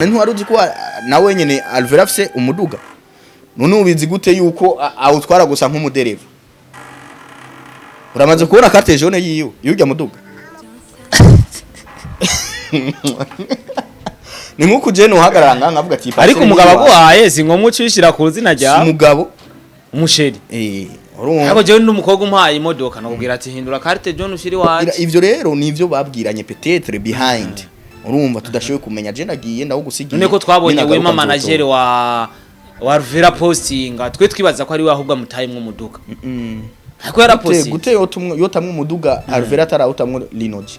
Ntiwari uzi ko nawe nyene Alvera afise umuduga? None ubizi gute yuko awutwara gusa nk'umudereva? Uramaze kubona carte jaune yiwe y'urya muduga? Ni nk'uko je nohagarara ngaha nkavuga ati Ariko umugabo aguhaye, si ngombwa ucishira ku zina ryawe. Umugabo. Umusheri. Urumva. Ariko jewe n'umukobwa umpaye imodoka nakubwira ati: "Hindura carte jaune ushire iwaje." Ivyo rero nivyo babwiranye peut-être behind, urumva, tudashoboye kumenya. Je nagiye ndawugusigiye. None ko twabonye ninagaruka Wema manager nzotora. wa Alvera postinga, twe twibaza ko ari we ahubwo amutayemwo umuduga, ariko Gute yarapostinze. Gute yotamwe umuduga Alvera atarawutamwe Linoji?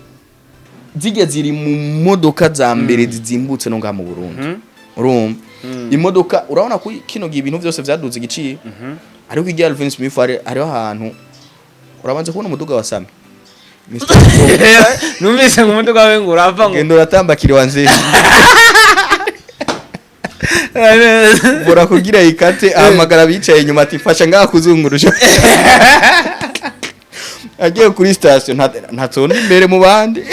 Zijya ziri mu modoka za mbere zizimbutse no ngaha mu Burundi, urumva. Imodoka, urabona ko kino gihe ibintu byose vyaduze igiciro, ariko igihe Alvin Smith ari hariho ahantu urabanza kubona umuduga wa Sami Mr. Numvise ngo umuduga we ngo urava ngo Genda uratambakira wanze bora kugira ikate, ahamagara abicaye inyuma ati: "Fasha ngaha kuzungurusha." Agiye kuri station ntatonda imbere mu bandi.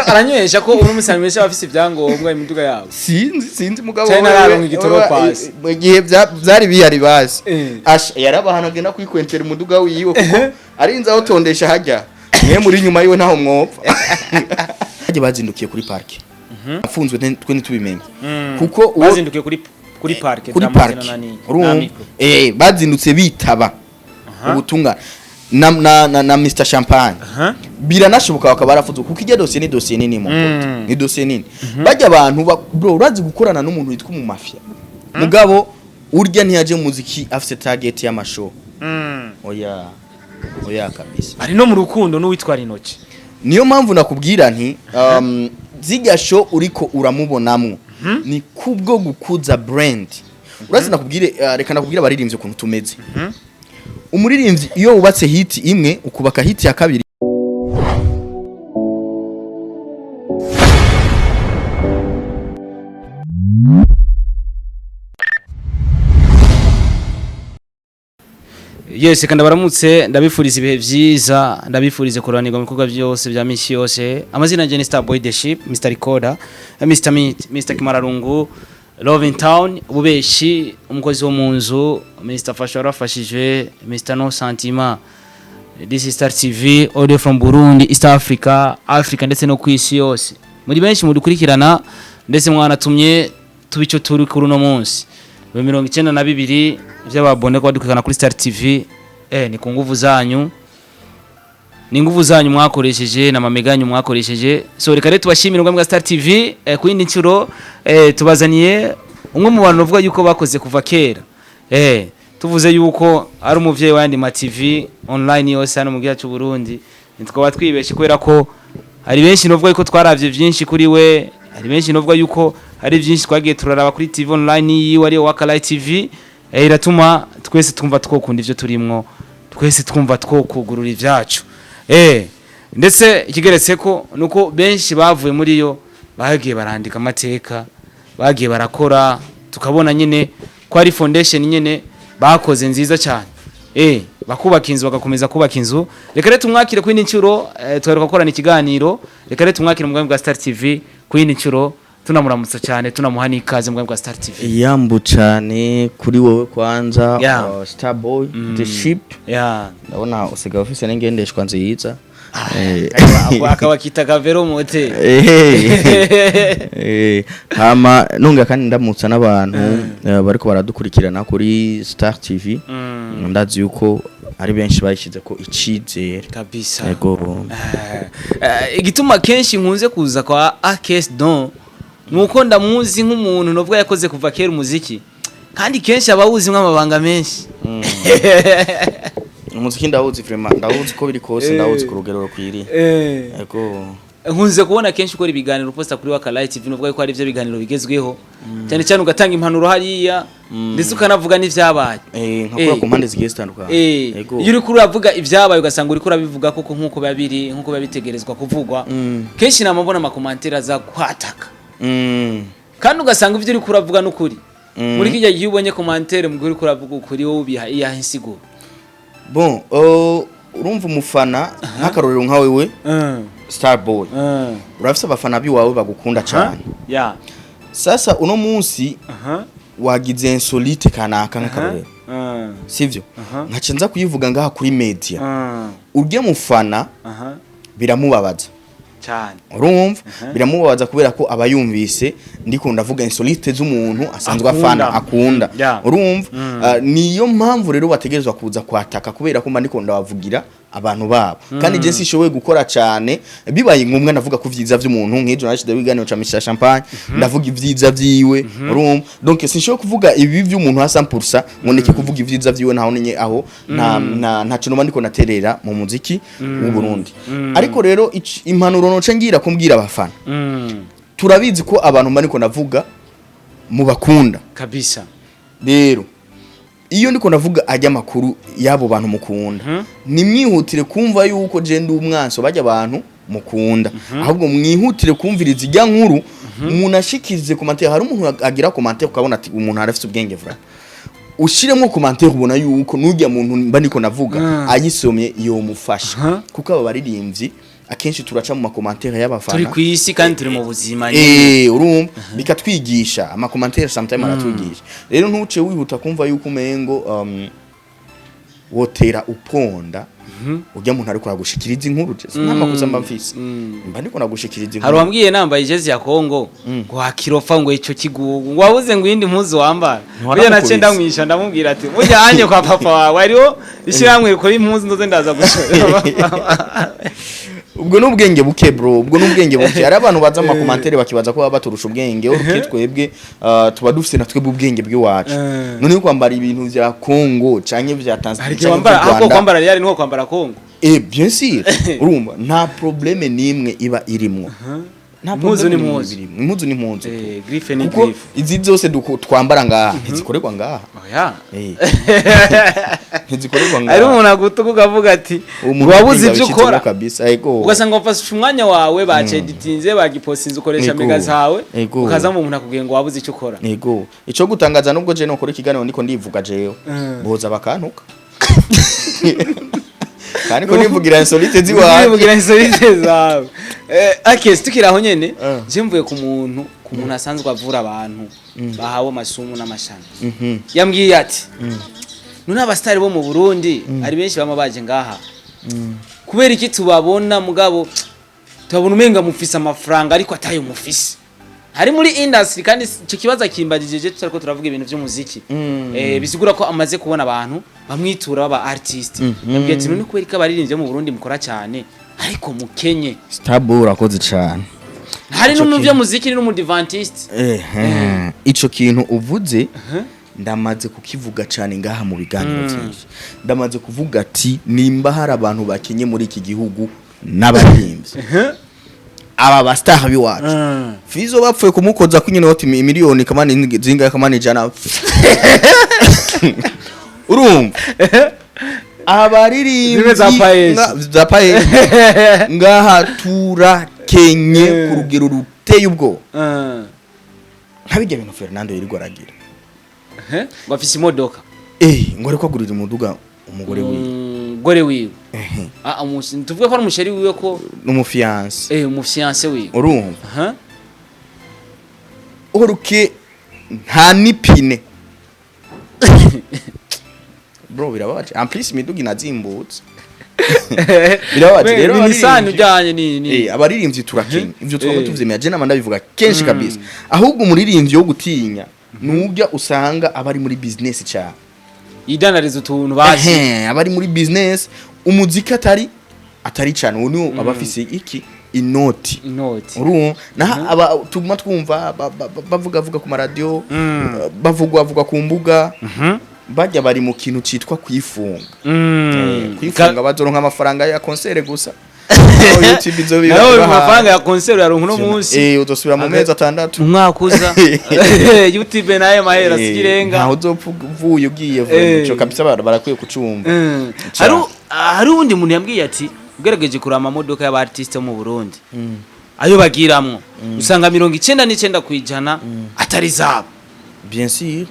Aranywesha ko uno musani menshi abafise ibyangombwa imiduga yabo. Sinzi mugabo. Cyane nararonka igitoro pasi. Mu gihe vyari bihari basi. Asha yaraba ahantu agenda kwikwentera umuduga wiwe, kuko arinze awutondesha hajya mwe muri inyuma yiwe ntaho mwopfa. Hajya bazindukiye kuri parke afunzwe, twe ntitubimenye kuko Bazindukiye kuri parke. Kuri parke, urumva, bazindutse bitaba ubutumwa na Mr Champagne. Biranashoboka bakaba barafunzwe, kuko ijya dosiye ni dosiye nini mu ni dosiye nini. Bajya abantu bro, urazi gukorana n'umuntu witwa umumafia, mugabo urya ntiyaje mu muziki afise target y'amashow. Oya, oya kabisa. Ari no mu rukundo n'uwitwa Rinoki. Niyo mpamvu nakubwira nti zirya show uriko uramubonamwo ni kubwo gukuza brand. Urazi nakubwire, reka nakubwire abaririmbyi ukuntu tumeze. Umuririmbyi iyo wubatse hit imwe, ukubaka hit ya kabiri. Yes, kandi baramutse, ndabifuriza ibihe byiza, ndabifuriza kuranirwa mu bikorwa byose bya misi yose. Amazina yanjye ni Star Boy The Ship, Mr Recorder, Mr Meat, Mr Kimararungu, Love in Town, ububeshi, umukozi wo mu nzu, Mr Fasha warafashije, Mr No Sentiment. This is Star TV, audio from Burundi, East Africa, Africa ndetse no ku isi yose. Muri benshi mudukurikirana ndetse mwanatumye tuba icyo turi kuri uno munsi. Mu 92 by'ababone ko badukurikirana kuri Star TV, ni ku nguvu zanyu. Ni nguvu zanyu mwakoresheje na mamega yanyu mwakoresheje. So reka rero tubashimire ubwa Star TV, ku yindi nshuro tubazaniye umwe mu bantu bavuga yuko bakoze kuva kera. Tuvuze yuko ari umuvyeyi w'ayandi ma TV online yose hano mu gihugu cy'u Burundi, ntitwaba twibeshe, kubera ko hari benshi novuga yuko twaravye byinshi kuri we, hari benshi novuga yuko hari byinshi twagiye turaraba kuri TV online yiwe ariyo Wakalight TV. Iratuma twese twumva twokunda ivyo turimwo, twese twumva twokugurura ivyacu. Ndetse ikigeretse ko nuko benshi bavuye muri yo bagiye barandika amateka, bagiye barakora, tukabona nyine ko ari foundation nyine bakoze nziza cyane, bakubaka inzu, bagakomeza kubaka inzu. Reka rero tumwakire ku yindi nshuro. Tuheruka gukorana ikiganiro. Reka rero tumwakire mu bwami bwa Star TV ku yindi nshuro, tunamuramutsa cyane, tunamuha n'ikaze mu bwami bwa Star TV. Yambu cyane kuri wowe kwanza. Star Boy The Ship. Ndabona usigaye ufise n'ingendeshwa nziza. Akaba akita kavero mote. Hama nunga kandi ndamutsa n'abantu bariko baradukurikirana kuri Star TV. Ndazi yuko ari benshi bayishize ko icizere. Kabisa. Yego. Igituma kenshi nkunze kuza kwa Akes Don nuko ndamuzi nk'umuntu novuga yakoze kuva kera umuziki, kandi kenshi abawuzi nk'amabanga menshi. Umuziki ndawuzi vraiment, ndawuzi ko biri kose, ndawuzi ku rugero rukwiriye. Yego. Nkunze kubona kenshi ukora ibiganiro posta kuri Wakalight TV, novuga ko ari byo biganiro bigezweho cyane cyane, ugatanga impanuro hariya ndetse ukanavuga n'ivyabaye. Nkakora ku mpande zigiye zitandukanye. Yego. Iyo uriko uravuga ibyabaye ugasanga uriko urabivuga koko nk'uko biba biri, nk'uko biba bitegerezwa kuvugwa, kenshi nama mbona amakomantere aza kwataka, kandi ugasanga ibyo uriko uravuga n'ukuri. Muri kijya gihe ubonye commentaire mu gihe uriko uravuga ukuri, wowe ubiha iyahe insiguro? Bon, urumva umufana, nk'akarorero nka wewe Starboy, urafise abafana biwawe bagukunda cyane. Sasa uno munsi wagize insolite kanaka, nk'akarorero, sivyo? Nkaca nza kuyivuga ngaha kuri media, urye mufana biramubabaza. Cyane. Urumva, biramubabaza kubera ko aba yumvise ndiko ndavuga insolite z'umuntu asanzwe afana, akunda. Urumva? Niyo mpamvu rero bategerezwa kuza kwataka, kubera ko mba ndiko ndabavugira abantu babo, kandi je sishoboye gukora cyane. Bibaye ngombwa ndavuga ku vyiza vy'umuntu, nk'ejo nashize ibiganiro ca Mr Champagne, ndavuga ivyiza vyiwe. Urumva, donc sinshoboye kuvuga ibi vy'umuntu ha 100% ngo ndeke kuvuga ivyiza vyiwe. Ntaho ninye aho nta ntaco noba ndiko naterera mu muziki w'u Burundi. Ariko rero impanuro noce ngira kumbwira abafana, turabizi ko abantu mba ndiko ndavuga mubakunda. Kabisa. Rero iyo ndiko ndavuga ajya amakuru y'abo bantu mukunda, nimwihutire kumva yuko je ndi umwanso bajya abantu mukunda, ahubwo mwihutire kumviriza ijya nkuru umuntu ashikize commentaire. Hari umuntu agira commentaire ukabona ati umuntu arafite ubwenge vrai. Ushiremo commentaire ubona yuko nujya muntu mba ndiko navuga ayisomye yomufasha, kuko aba baririmbyi akenshi turaca mu ma commentaire y'abafana. Turi ku isi kandi turi mu buzima nyine. Urumva, bikatwigisha. Ama commentaire sometimes aratwigisha. Rero ntuce wihuta kumva yuko umengo wotera uponda ujya muntu ariko aragushikiriza inkuru. Je nta makosa mba mfise, mba ndiko nagushikiriza Hari inkuru. uwambwiye nambaye ijezi ya Kongo ngo wakirofa, ngo ico kigugu, ngo wabuze ngo iyindi mpuzu wambara. Burya naciye ndamwisha, ndamubwira ati burya hanye kwa papa wawe hariho ishyirahamwe rikora impuzu, ndoze ndaza gushora. Ubwo n'ubwenge buke, bro, ubwo n'ubwenge buke. Hari abantu baza mu ma commentaire bakibaza ko baba baturusha ubwenge. Uruke twebwe tuba dufise na twebwe ubwenge bw'iwacu. None kwambara ibintu vya Kongo canke vya Tanzania Hari igihe canke wambara vy'u ahubwo Rwanda, kwambara Real niho kwambara Kongo. Bien sûr, urumva nta problème nimwe iba irimwo. Nta Impuzu problème ni nimwe impuzu. iba irimwo. Impuzu ni impuzu. Griffe ni Kuko griffe. izi zose twambara ngaha ntizikorerwa ngaha. Oya. Ntizikorerwa Hari ngaha. umuntu agutuka ukavuga ati Umuntu wabuze ubwenge ibyo abishitsemo ukora. Kabisa, ego. Ugasanga wafashe umwanya wawe, baceditinze, bagipostinze, ukoresha mega zawe, ukazamo umuntu akubwiye ngo wabuze icyo ukora. Ego, ico gutangaza nubwo je nokora ikiganiro ndiko ndivuga jewe, boza bakantuka kandi ko nivugira insolite ziwawe. Nivugira insolite zawe. Akesi tukiri aho nyene, je mvuye ku muntu asanzwe avura abantu bahawe amasumu n'amashami. Yambwiye ati none abasitari bo mu Burundi ari benshi bama baje ngaha, kubera iki tubabona mugabo tubabona umenga mufise amafaranga ariko atayo mufise hari muri industry? Kandi ico kibazo akimbagije je tutariko turavuga ibintu vy'umuziki. Bisigura ko amaze kubona abantu bamwitura baba artist. Yambwiye ati none kubera ko abaririmbyi bo mu Burundi mukora cyane ariko mukenye? Stabo, urakoze cane. Hari Ico no mu kintu. vy'umuziki ni n'umudivantiste. Ico kintu uvuze ndamaze kukivuga cyane ngaha mu biganiro byinshi. Ndamaze kuvuga ati nimba hari abantu bakenye muri iki gihugu n'abaririmbyi, aba ba star b'iwacu. Fizo bapfuye kumukoza ko nyine miliyoni kamani zingahe, kamani 100. Urumva, abaririmbyi Zimwe za Paeje. Za paeje ngaha turakenye ku rugero ruteye ubwoba. Nka bijya bintu Fernando yirirwa aragira. Ngo afise imodoka. Ngo ariko agurira umuduga umugore wiwe. Umugore wiwe. Ah, tuvuge ko ari umusheri wiwe ko N'umu fiancé. Umu fiancé wiwe. Urumva, uruke nta n'ipine, bro, birababaje. En plus imiduga inazimbutse, birababaje. Rero ni Nissan ujyanye ni abaririmbyi turakenye, ivyo twaba tuvyemera. Je nama ndabivuga kenshi kabisa. Ahubwo umuririmbyi wo gutinya nujya usanga abari muri business cyane. Yidandariza utuntu bazi. Abari muri business, umuziki atari cyane. Uwo niwo aba afise iki inoti. Inoti. Urumva, naho aba tuguma twumva bavuga vuga ku maradiyo, bavugwa vuga ku mbuga, bajya bari mu kintu citwa kwifunga. Kwifunga bazoronka amafaranga ya concert gusa. Aho YouTube izoba Nawe ibaha. amafaranga ya concert yaronka uno munsi. Uzosubira mu mezi 6. Mu mwaka uza YouTube nayo mahera sikirenga. Ntaho uzopfa uvuye ugiye vuba. Ico kabisa abantu barakwiye kucumva. Hari uwundi muntu yambwiye ati ugerageje kuraba amamodoka y'aba artiste bo mu Burundi ayo bagiramwo, usanga 99% atari zabo. Bien sûr.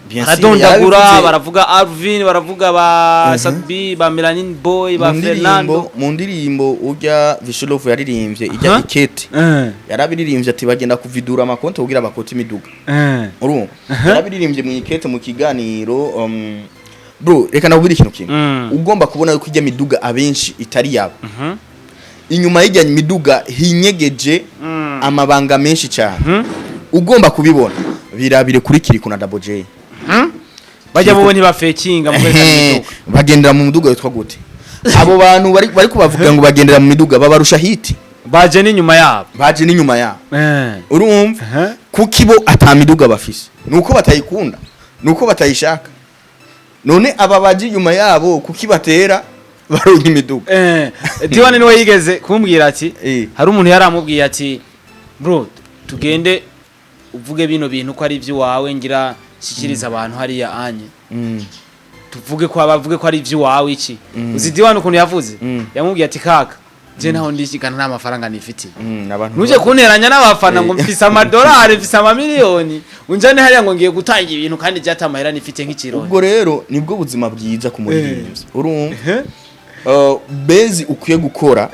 Bien sûr, Baradondagura, yarabivuze. baravuga Alvin, baravuga ba Sadbi, ba Melanin Boy, ba Mu Fernando. ndirimbo urya Vishulov yaririmbye ijya ikete, yarabiririmbye ati bagenda kuvidura amakonti kugira bakote imiduga. Urumva, yarabiririmbye mu ikete mu kiganiro. Bro, reka nakubwire ikintu kimwe. Ugomba kubona yuko ijya miduga abenshi itari yabo. Inyuma y'ijya miduga hinyegeje amabanga menshi cyane. Ugomba kubibona, birabire kuri Kirikou na Double J. Bajya bo ntibafekinga mu kwerekana imiduga. Bagendera mu miduga yitwa gute? Abo bantu bari kubavuga ngo bagendera mu miduga babarusha hiti. Baje n'inyuma yabo. Baje n'inyuma yabo. Urumva, kuko ibo ata miduga bafise, nuko batayikunda, nuko batayishaka. None aba baje inyuma yabo kuki batera baronka imiduga? Diwane niwe yigeze kumbwira ati hari umuntu yaramubwiye ati: "Bro, tugende uvuge bino bintu ko ari iby'iwawe, ngira shyikiriza abantu hariya anye, tuvuge ko bavuge ko ari iby'iwawe iki." Uzi Diwane ukuntu yavuze? Yamubwiye ati: "Kaka, je naho ndishikana nta mafaranga nifitiye, Abantu ntuje kunteranya n'abafana ngo mfise amadolari, mfise amamiliyoni, unjane hariya ngo ngiye gutanga ibintu kandi je atamahera nifite nk'ikironi." Ubwo rero nibwo buzima bwiza ku muririmbyi, urumva? Buzz ukwiye gukora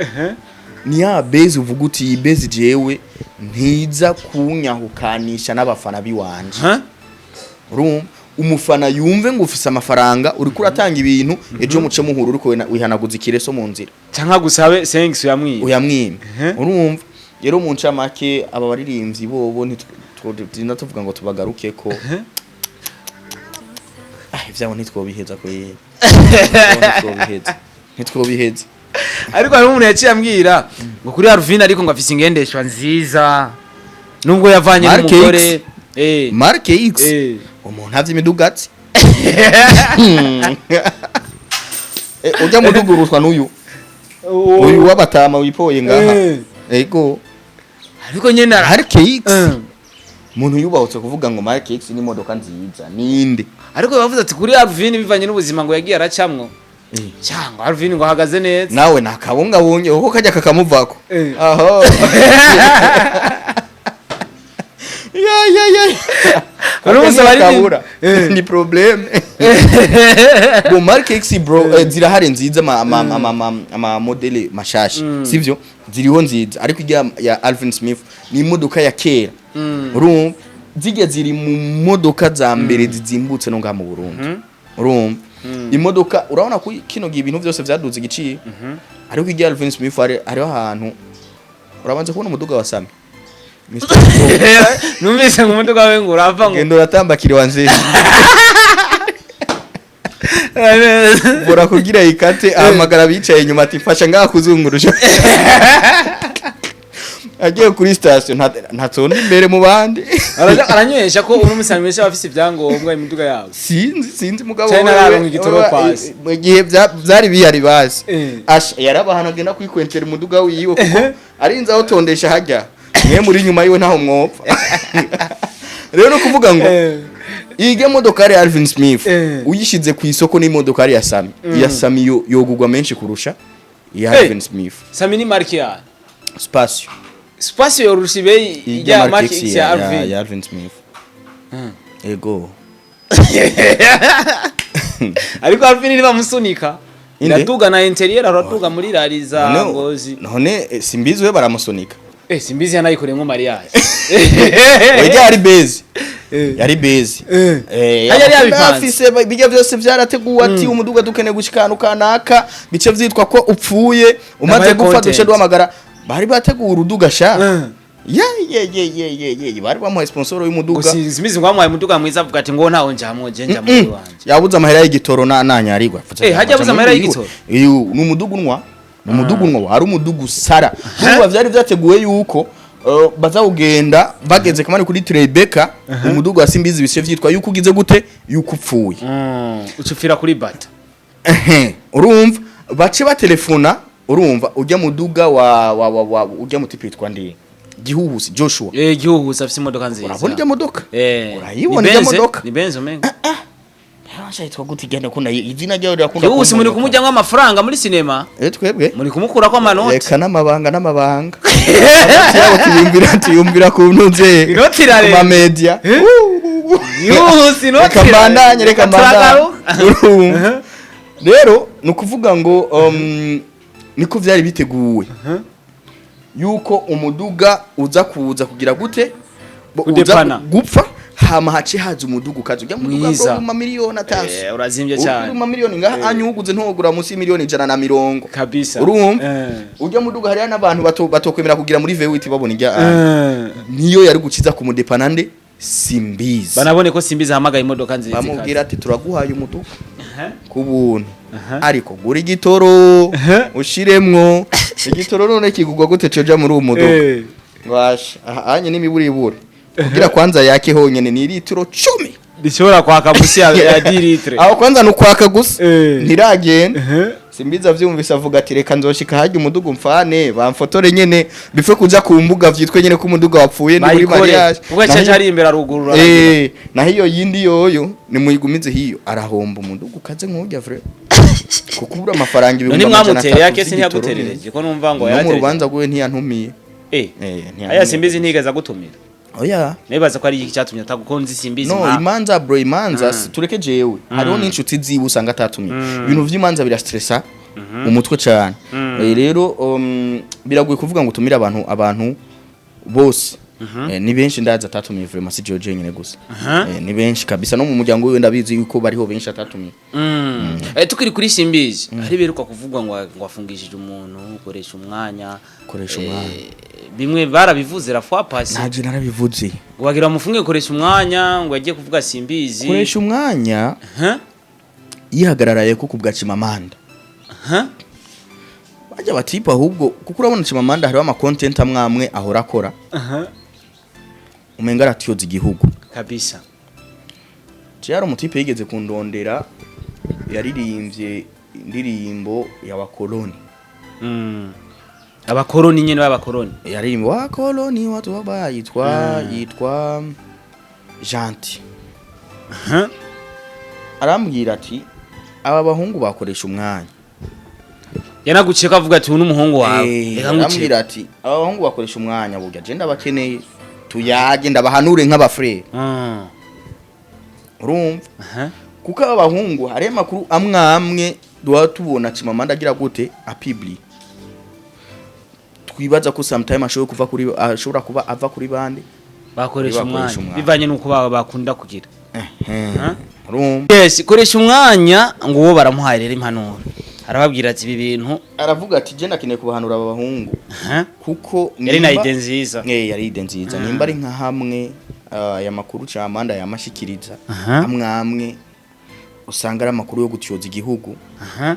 ni ya buzz uvuga uti: "Iyi buzz jewe ntiza kunyahukanisha n'abafana biwanje." Urumva, umufana yumve ngo ufise amafaranga, uriko uratanga ibintu, ejo muce muhura uriko wihanaguza ikireso mu nzira. Canka gusabe thanks uyamwiye. Uyamwima. Urumva rero, mu ncamake, aba baririmbyi bobo ntiturinda tuvuga ngo tubagarukeko. Ah, ivyabo ntitwobiheza kweri. Ntitwobiheza, ntitwobiheza. Ariko hari umuntu yaciye ambwira ngo kuri Alvin, ariko ngo afise ingendeshwa nziza nubwo yavanye Mark n'umugore. X. Mark X. Umuntu avye imiduga ati urya muduga urutwa n'uyu uyu w'abatama wipoye ngaha. Ego. Ariko nyene Mark X, umuntu yubahutse kuvuga ngo Mark X ni imodoka nziza ninde? Ariko bavuze ati kuri Alvin, bivanye n'ubuzima ngo yagiye aracamwo, cyangwa Alvin ngo ahagaze neza. Nawe nakabungabunge kuko kajya kakamuvako. Aho ya ya ya. Uno munsi abari kabura ni problème. Bo Mark X, bro, zirahari nziza, ama modèle mashasha, sivyo? Ziriho nziza, ariko ijya ya Alvin Smith ni imodoka ya kera. Urumva, zijya ziri mu modoka za mbere zizimbutse no ngaha mu Burundi. Urumva, imodoka, urabona ko kino gihe ibintu byose vyaduze igiciro, ariko ijya Alvin Smith hariho ahantu urabanza kubona umuduga wa Sami Mr. Numvise ngo umuduga we ngo urava ngo Genda uratambakira wanze bora kugira ikate, ahamagara abicaye inyuma ati: "Fasha ngaha kuzungurusha." Agiye kuri station ntatonda imbere mu bandi. Aranywesha ko uno munsi anywesha abafise ibyangombwa imiduga yabo. Sinzi mugabo. Cyane nararonka igitoro pasi. Mu gihe vyari bihari basi. Asha yarabahana agenda kwikwentera umuduga wiwe, kuko arinze aho tondesha hajya mwe muri nyuma yiwe ntaho mwopfa. Rero no kuvuga ngo iyi modokari ya Alvin Smith uyishize ku isoko n'imodokari ya Sami, iya Sami yogugwa menshi kurusha iya Alvin Smith. Sami ni marque ya Spacio. Spacio yorusha ibeyi Ijya ya Mark Mark X X ya Alvin. Ya Alvin Smith. Ego. Ariko Alvin ntibamusunika. Inde? Iraduga na intérieur, araduga muri rari za Ngozi. None Simbizi we baramusunika. Simbizi yanayikoreyemo mariage. Oya, yari buzz. Yari buzz. Hajya yari yabipanze. Afise bijya byose byarateguwe, ati umuduga dukeneye gushika ahantu kanaka, bice vyitwa ko upfuye, umaze Nabaye gupfa content. duce duhamagara. Bari bateguye uruduga sha. Ya ye ye ye ye ye, bari bamuhaye sponsor y'umuduga. Ngo Simbizi ngo bamuhaye umuduga mwiza, avuga ati ngo ntawo njamwo, je nja muri wanje. Yabuze amahera y'igitoro na nanyarigwa. Hajya yabuze amahera y'igitoro? Iyo ni umuduga unwa, ni umuduga unwa, hari umuduga usara. Urumva vyari vyateguwe yuko bazawugenda bageze kamari kuri Tribeca, umuduga wa Simbizi bise vyitwa yuko ugize gute, yuko upfuye. Ucufira kuri bata. Ehe, urumva bace batelefona, urumva ujya muduga wa ujya mutipe yitwa ndi Gihuhusi Joshua. Gihuhusi afise imodoka nziza. Urabona ijya modoka? Eh. Urayibona Ni ijya Benz, modoka? Ni Benz umenga. Asha yitwa gute? Igenda kunda izina ryawe rirakunda. Yose muri kumujyamo amafaranga muri sinema. Eh, twebwe muri kumukurako amanoti. Reka, n'amabanga n'amabanga. Inoti yabo tuyumvira ku ntuze Inoti irarenze. ku ma media. Yose inoti. Reka mbandanye, reka mbandanye. Turagaruka. Urumva? Rero ni ukuvuga ngo niko vyari biteguwe yuko umuduga uza kuza kugira gute? Uza Kudepana. gupfa, hama hace haza umuduga ukaza ujya muduga Mwiza. bro, mu mamiliyoni atanu. Eh, urazimbye cyane. Uri mu mamiliyoni ngaha anyuguze ntogura munsi y'imiliyoni 120. Kabisa. Urumva? Eh. Ujya muduga hariya n'abantu batokwemera kugira muri V8 babona ijya. Eh. Niyo yari gukiza kumudepana nde? Simbizi. Banabone ko Simbizi ahamagaye imodoka nziza. Bamubwira ati: "Turaguhaye umuduga Aha. ku buntu, Aha. ariko gura igitoro, Aha. ushiremwo igitoro." None kigugwa gute coja muri uwo muduga? Eh. Basha aha anye n'imiburibure kugira kwanza yake honyene ni litiro 10. Rishobora kwaka musi ya 10 litre. Aho kwanza nukwaka gusa. Eh. Ntiragenda. Eh. Simbizi avyumvise avuga ati: "Reka nzoshika harya umuduga mfane bamfotore nyene bife kuja ku mbuga vyitwe nyene ko umuduga wapfuye ndi muri Bayikore. mariage." Ubwo cyaje ari imbere arugurura. Eh, naho iyo yindi yoyo nimuyigumize hiyo. Arahomba umuduga ukaze nk'urya vre kuko ubura amafaranga None 300,000 mwamutereye yake se? vy'igitoro. Ntiyaguterereje ko numva ngo No mu yaratereje? rubanza rwiwe ntiyantumiye. Eh. Eh, ntiyantumiye. Aya Simbizi ntigeze agutumira? Oya. Nibaza ko ari iki cyatumye atagukunze Simbizi. No, imanza bro, imanza tureke jewe, hariho n'inshuti ziwe usanga atatumiye. Ibintu vy'imanza birastressa umutwe cyane. Eh, rero biragoye kuvuga ngo utumire abantu bose. Eh, ni benshi ndazi atatumiye vraiment, si jewe jenyine gusa. Eh, ni benshi kabisa, no mu muryango wiwe ndabizi yuko bariho benshi atatumiye. Eh, tukiri kuri Simbizi, hari biruka kuvugwa ngo afungishije umuntu koresha umwanya. Koresha Eh, umwanya. Bimwe barabivuze la fois passée. Naje narabivuze. Ngo bagira bamufunge koresha umwanya, ngo yagiye kuvuga Simbizi. Koresha umwanya Huh? yihagararaye ko kubwa Chimamanda. Huh? Bajya batipa ahubwo kuko urabona Chimamanda hariho ama content amwe amwe ahora akora Uh-huh. umenga aratyoza igihugu. Kabisa. Je, hari umutipe yigeze kundondera yaririmbye indirimbo y'abakoloni. Abakoroni nyene, b'abakoroni. Yaririmba wakoloni watu wabaya, yitwa Gentil. Huh? Arambwira ati: "Aba bahungu bakoresha umwanya." Yanaguciye ko avuga ati: "Uyu n'umuhungu wawe." Eh, Reka nguciye. arambwira ati: "Aba bahungu bakoresha umwanya, burya je ndabakeneye tuyage ndabahanure nk'abafrere." Urumva? Aha. Kuko aba bahungu hariyo amakuru amwe amwe duba tubona Chimamanda agira gute apibli, twibaza ko sometime ashobora kuva kuri, ashobora kuba ava kuri bande. Bakoresha Bakoresha umwanya umwanya. bivanye nuko baba bakunda kugira. Ehe, urumva? Yes, koresha umwanya ngo uwo baramuhaye rero impanuro, arababwira ati: "Ibi bintu." Aravuga ati: "Je ndakeneye kubahanura aba bahungu." Aha. Kuko Yari na idée nziza. Eh, yari idée nziza. Nimba ari nka hamwe aya makuru Chimamanda yamashikiriza Aha. amwe amwe usanga ari amakuru yo gutyoza igihugu, Aha.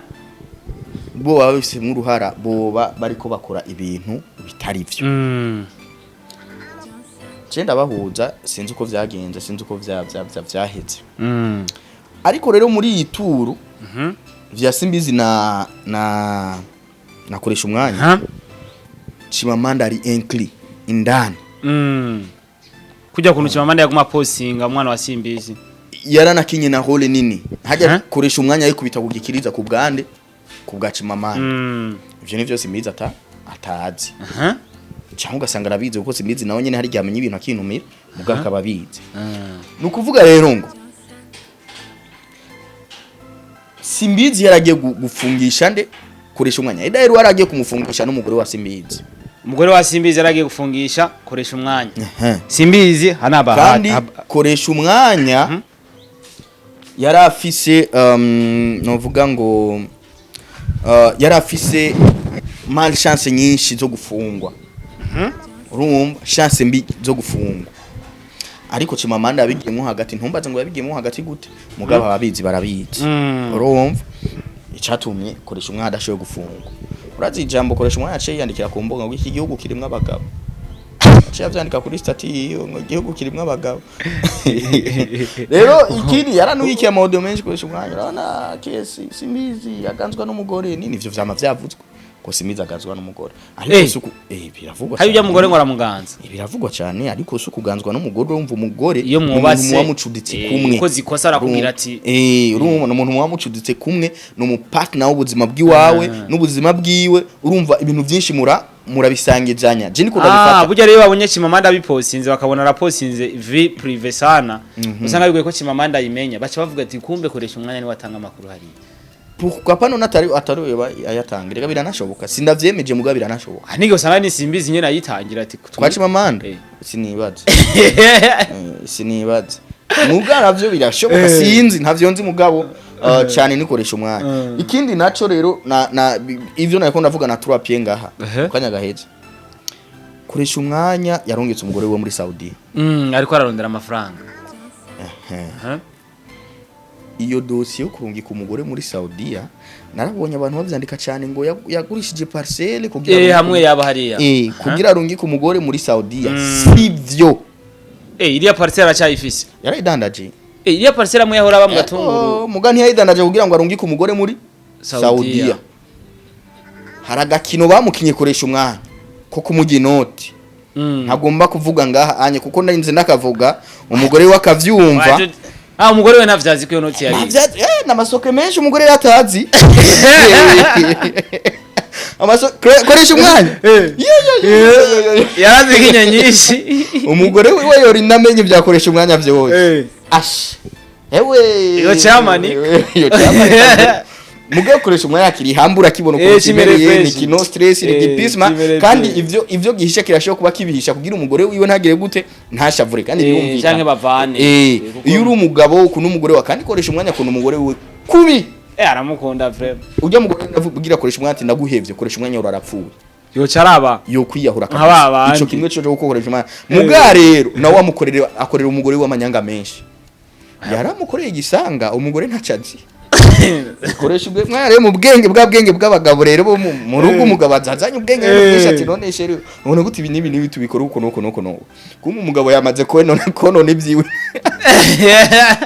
bo baba babifisemo uruhara, boba bariko bakora ibintu bitari vyo. Je ndabahuza, sinzi uko vyagenze, sinzi uko vya vyaheze. Ariko rero muri iyi turu vya Simbizi na nakoresha umwanya, Aha. Chimamanda ari inclus indani. Kujya kuntu Chimamanda yaguma postinga umwana wa Simbizi. Yaranakinye na rôle nini hajya Aha. koresha umwanya yikubita kugikiriza ku bwande ku bwa Chimamanda. Ivyo nivyo Simbizi atazi. Aha. Cyangwa ugasanga arabizi, kuko Simbizi nawe nyene hari igihe amenya ibintu akinumira mugabo akaba abizi. Ni ukuvuga rero ngo Simbizi yaragiye gufungisha nde? Koresha umwanya. Eda rero yaragiye kumufungisha n'umugore wa Simbizi. Umugore wa Simbizi yaragiye gufungisha koresha umwanya. Ehe. Simbizi hanaba. Kandi koresha umwanya yari afise novuga ngo yari afise malchance nyinshi zo gufungwa. Urumva, chance mbi zo gufungwa, ariko Chimamanda yabigiyemo hagati. Ntumbaze ngo yabigiyemo hagati gute, mugabo ababizi barabizi. Urumva icatumye koresha umwanya adashoboye gufungwa? Urazi ijambo koresha umwanya aciye yandikira ku mbuga ngo iki gihugu kirimwo abagabo. Aciye avyandika kuri statut yiwe ngo igihugu kirimwo abagabo. Rero ikindi yaranuyikiye amaudio menshi koresha umwanya. Urabona kesi Simbizi yaganzwa n'umugore nini, ivyo vyama vyavuzwe. Ko Simizi agazwa n'umugore, ariko suku biravugwa. Hari ujya Cyane. mugore ngo aramuganza. Biravugwa cyane, ariko si ukuganzwa n'umugore. Urumva, umugore Iyo ni umuntu mwubatse, muba mucuditse kumwe. ukoze ikosa arakubwira ati, Urumva, ni umuntu muba mucuditse kumwe, ni umupartner w'ubuzima bw'iwawe n'ubuzima bwiwe. Urumva, ibintu byinshi murabisangizanya. Je niko ndabifata. Burya rero babonye Chimamanda bipostinze, bakabona arapostinze vie privée sana, usanga bigoye ko Chimamanda ayimenya, baca bavuga ati kumbe koresha umwanya ni watanga amakuru hariya. Pourquoi pas? None atari ayatanga. Reka, biranashoboka, sindavyemeje, mugabo biranashoboka. Ah, nige usanga ni Simbizi nyene ayitangira ati Kwa Chimamanda? Eh. Sinibaza. Sinibaza, mugabo navyo birashoboka. Sinzi, ntavyo nzi, mugabo cyane nikoresha umwanya. Ikindi naco rero na ivyo nariko ndavuga na trois pieds ngaha mu kanya gaheze, koresha umwanya yarongetse umugore we muri Saudi. Ariko ararondera amafaranga. Iyo dosiye yo kurungika umugore muri Saudiya, narabonye abantu bavyandika cyane ngo yagurishije parcelle kugira Hamwe yaba hariya. Kugira arungike umugore muri Saudiya. Sivyo. Iriya parcelle aracyayifise? Yarayidandaje. Iriya parcelle amwe yahora aba mu Gatunguru. Oh, muga ntiyayidandaje kugira ngo arungike umugore muri Saudiya. Saudiya. Hari agakino bamukinye koresha umwanya ko kumujya inoti. Ntagomba kuvuga ngaha anye kuko narinze ndakavuga umugore we akavyumva. Ah, umugore we ntavyazi ko iyo noti yari. N'amasoke menshi umugore yatazi. Koresha umwanya. Yo, yo, yo, yo, yo, yo. Yarazi nyinshi. Umugore wiwe yorinda amenye ibyakoresha umwanya vyose. Ash, ewe. Iyo camani. Iyo camani. Mugabo koresha umwanya akiri hambura, akibona ukuntu kimere kimereye, ni fresh. kino stress ni gipisma. Kimere Kandi fresh. ivyo gihisha kirashobora kuba kibihisha kugira umugore wiwe ntagire gute, ntashavure, kandi birumvikana. Canke bavane. Iyo uri umugabo ukunda umugore wa, kandi koresha umwanya akunda umugore wiwe kubi. Aramukunda vraiment. Ujya mugore ndavugira koresha umwanya ati ndaguhevye, koresha umwanya urarapfuye. Yoca araba. Yo kwiyahura. Nka ba bandi. Ico kimwe cyo gukoresha umwanya. Muga rero nawe amukorera, akorera umugore w'amanyanga menshi, yaramukoreye igisanga umugore ntacazi. Koresha ubwe mwanya rero mu bwenge bwa bwenge bw'abagabo rero bo mu rugo, umugabo azazanye ubwenge rero bwinshi ati none chéri, ubona gute ibi n'ibi n'ibi, tubikora uko nuko nuko nuko. Kuma umugabo yamaze konona konona ibyiwe,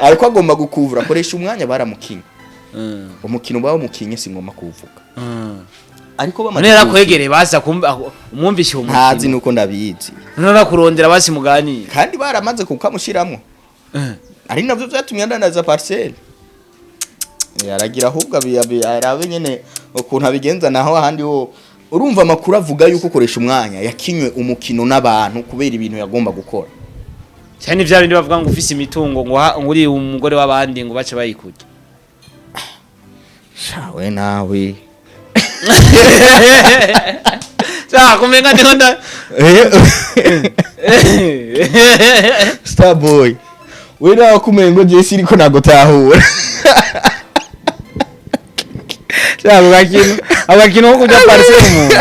ariko agomba gukuvura. Koresha umwanya baramukinye. Umukino bawumukinye si ngoma kuwuvuga, ariko bamaze None yarakwegereye baza kumva umwumvishe uwo ntazi mukino? nuko ndabizi. None arakurondera basi muganire? Kandi baramaze kukamushiramwo, ari navyo vyatumye andandaza parcelle. Aragira ahubwo arabe nyene ukuntu abigenza. Naho ahandi ho urumva amakuru avuga yuko ukoresha umwanya yakinywe umukino n'abantu kubera ibintu yagomba gukora. Cyane vya bindi bavuga ngo ufise imitungo ngo uri umugore w'abandi ngo bace bayikurya. Shawe nawe. Sa kumenga ndiko nda Starboy, we nawe kumengo je siriko nagutahura. Cyangwa agakino agakino ko kujya parcelle umuntu.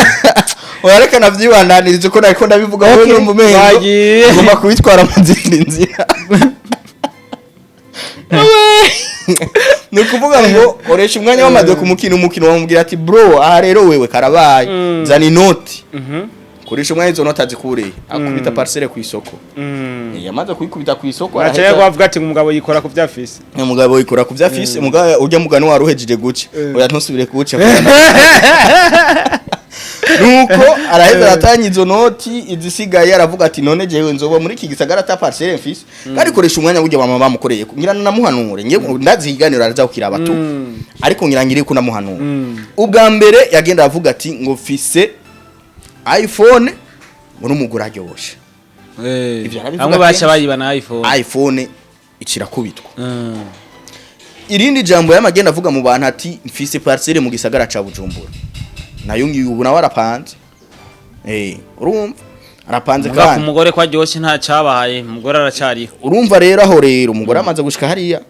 Wareka navyibandaniriza uko nariko ndabivuga. Wowe Okay, numva umengo bagiye. ugomba kubitwara mu zindi nzira. Ni ukuvuga ngo koresha umwanya wamaze kumukina umukino, wamubwira ati bro, aha rero wewe karabaye, zana inoti. Koresha umwanya izo noti azikureye, akubita parcelle ku isoko. Yamaze kuyikubita ku isoko, Bacaye araheza. bavuga ati umugabo yikora ku vyafise. Umugabo yikora ku vyafise. Umugabo ujya mugani waruhejeje guca, oya ntusubire kuwuca. Nuko araheza aratanga izo noti, izisigaye aravuga ati none jewe nzoba muri iki gisagara ata parcelle mfise? Kandi koresha umwanya burya bama bamukoreye, ngira namuhanure ngiye ndaziganira, araza kukiraba tu, ariko ngira ngire ko namuhanura. Ubwa mbere yagenda avuga ati ngo mfise iPhone, ngo n'umugore aryoshe. Ivyo arabivuga Bamwe baca kenshi. bayiba na iPhone. iPhone ikirakubitwa. Irindi jambo yamagenda avuga mu bantu ati mfise parcelle mu gisagara ca Bujumbura, nayo ngiye ubu nawe arapanze. Urumva arapanze. Muga ku Kandi mugore ko aryoshe nta cabaye, umugore aracariho. Urumva rero aho rero umugore amaze gushika hariya,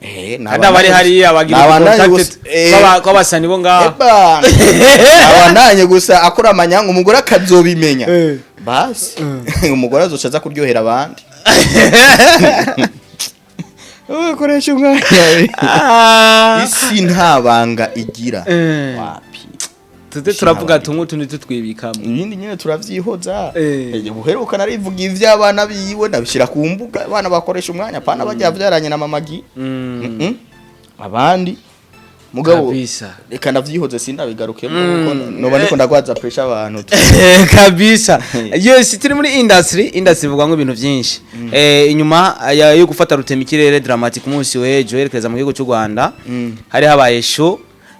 Kandi abari hariya bagira nabandanye contact gusa, kw'abasani bo ngaho. Eba, nabandanye gusa akora amanyanga, umugore akazobimenya. Basi umugore azoca aza kuryohera abandi. Ukoresha umwanya, isi nta banga igira. Wapi. Tuze turavuga tumwe utundi tutwibikamo. Ibindi nyine turavyihoza. Buheruka narivuga ivy'abana biwe, ndabishira ku mbuga. Abana bakoresha umwanya, pana bajya vyaranye na mamagi. Abandi Mugabo Kabisa. reka ndavyihoze, sindabigarukemo kuko noba ndiko ndagwaza pressure abantu. Kabisa, yes, turi muri industry. Industry ivuga ngo ibintu byinshi. Inyuma yo gufata rutema ikirere Drama T munsi w'ejo yerekeza mu gihugu cy'u Rwanda, hari habaye show.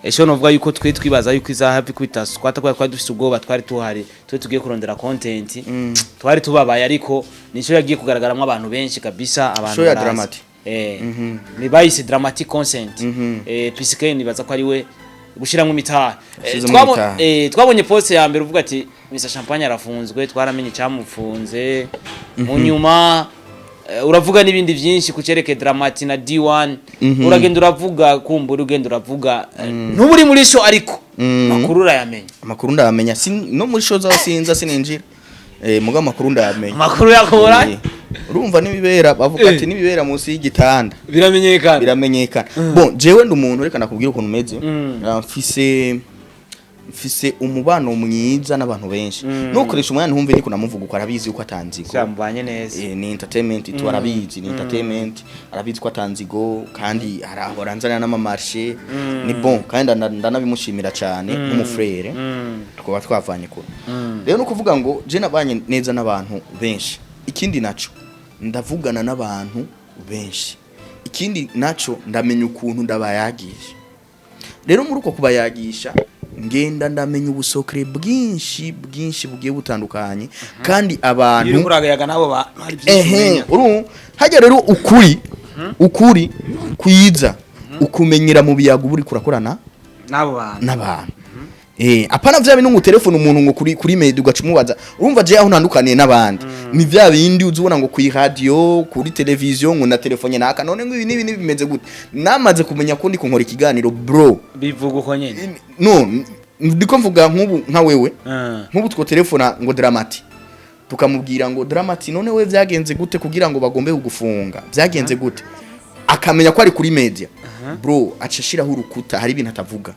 Show novuga yuko twe twibaza yuko izaha hafi kwita squat, kubera twari dufite ubwoba, twari tuhari twe tugiye kurondera content, twari tubabaye, ariko nico yagiye kugaragaramwo abantu benshi kabisa, abantu Show ya baraza. Drama T. Ni bayise Drama T concert. PCK nibaza ko ari we gushiramwo imitahe. Yashizemwo imitahe. Twabonye post ya mbere uvuga ati Mr Champagne arafunzwe, twaramenye icyamufunze. Mu nyuma uravuga n'ibindi byinshi ku cereke Drama T na D1. Uragenda uravuga, kumbura ugenda uravuga, ntuba uri muri show, ariko makuru urayamenya. Amakuru ndayamenya. No muri show zaho sinza, sininjira, muga amakuru ndayamenya. Amakuru yakura. Urumva n'ibibera, bavuga ati n'ibibera munsi y'igitanda biramenyekana. Biramenyekana. Bon, jewe ndi umuntu, reka nakubwira ukuntu meze. Mfise umubano mwiza n'abantu benshi. Nukoresha umwanya ntumve niko namuvuga uko, arabizi uko atanzigo. Cyambanye neza. Ni entertainment tu, arabizi ni entertainment, arabizi ko atanzigo kandi arahora anzanira n'ama marché. Ni bon, kandi ndanabimushimira cyane nk'umufrere, twaba twavanye kure. Rero no kuvuga ngo je nabanye neza n'abantu benshi, ikindi naco ndavugana n'abantu benshi, ikindi naco ndamenya ukuntu ndabayagisha. Rero muri uko kubayagisha ngenda ndamenya ubusokre bwinshi bwinshi bugiye butandukanye, kandi iyo abantu uri kuragayaga nabo hari byinshi umenya. Uru hajya rero ukuri kwiza ukumenyera mu biyago buri kurakorana n'abo bantu. N'abantu. Apana vya bintu ngo telefone umuntu ngo kuri media ugaca umubaza. Urumva je aho ntandukaniye n'abandi ni vya bindi uzubona ngo kuri radio, kuri television, ngo na telefone naka, none ngo ibi n'ibi n'ibi bimeze gute? Namaze kumenya ko ndi kunkora ikiganiro, bro. Bivuga uko nyene. No ndiko mvuga nk'ubu nka wewe, nk'ubu two telefona ngo Drama T, tukamubwira ngo Drama T, none we vyagenze gute kugira ngo bagombe kugufunga, vyagenze gute? Akamenya ko ari kuri media, bro, aca ashiraho urukuta, hari ibintu atavuga.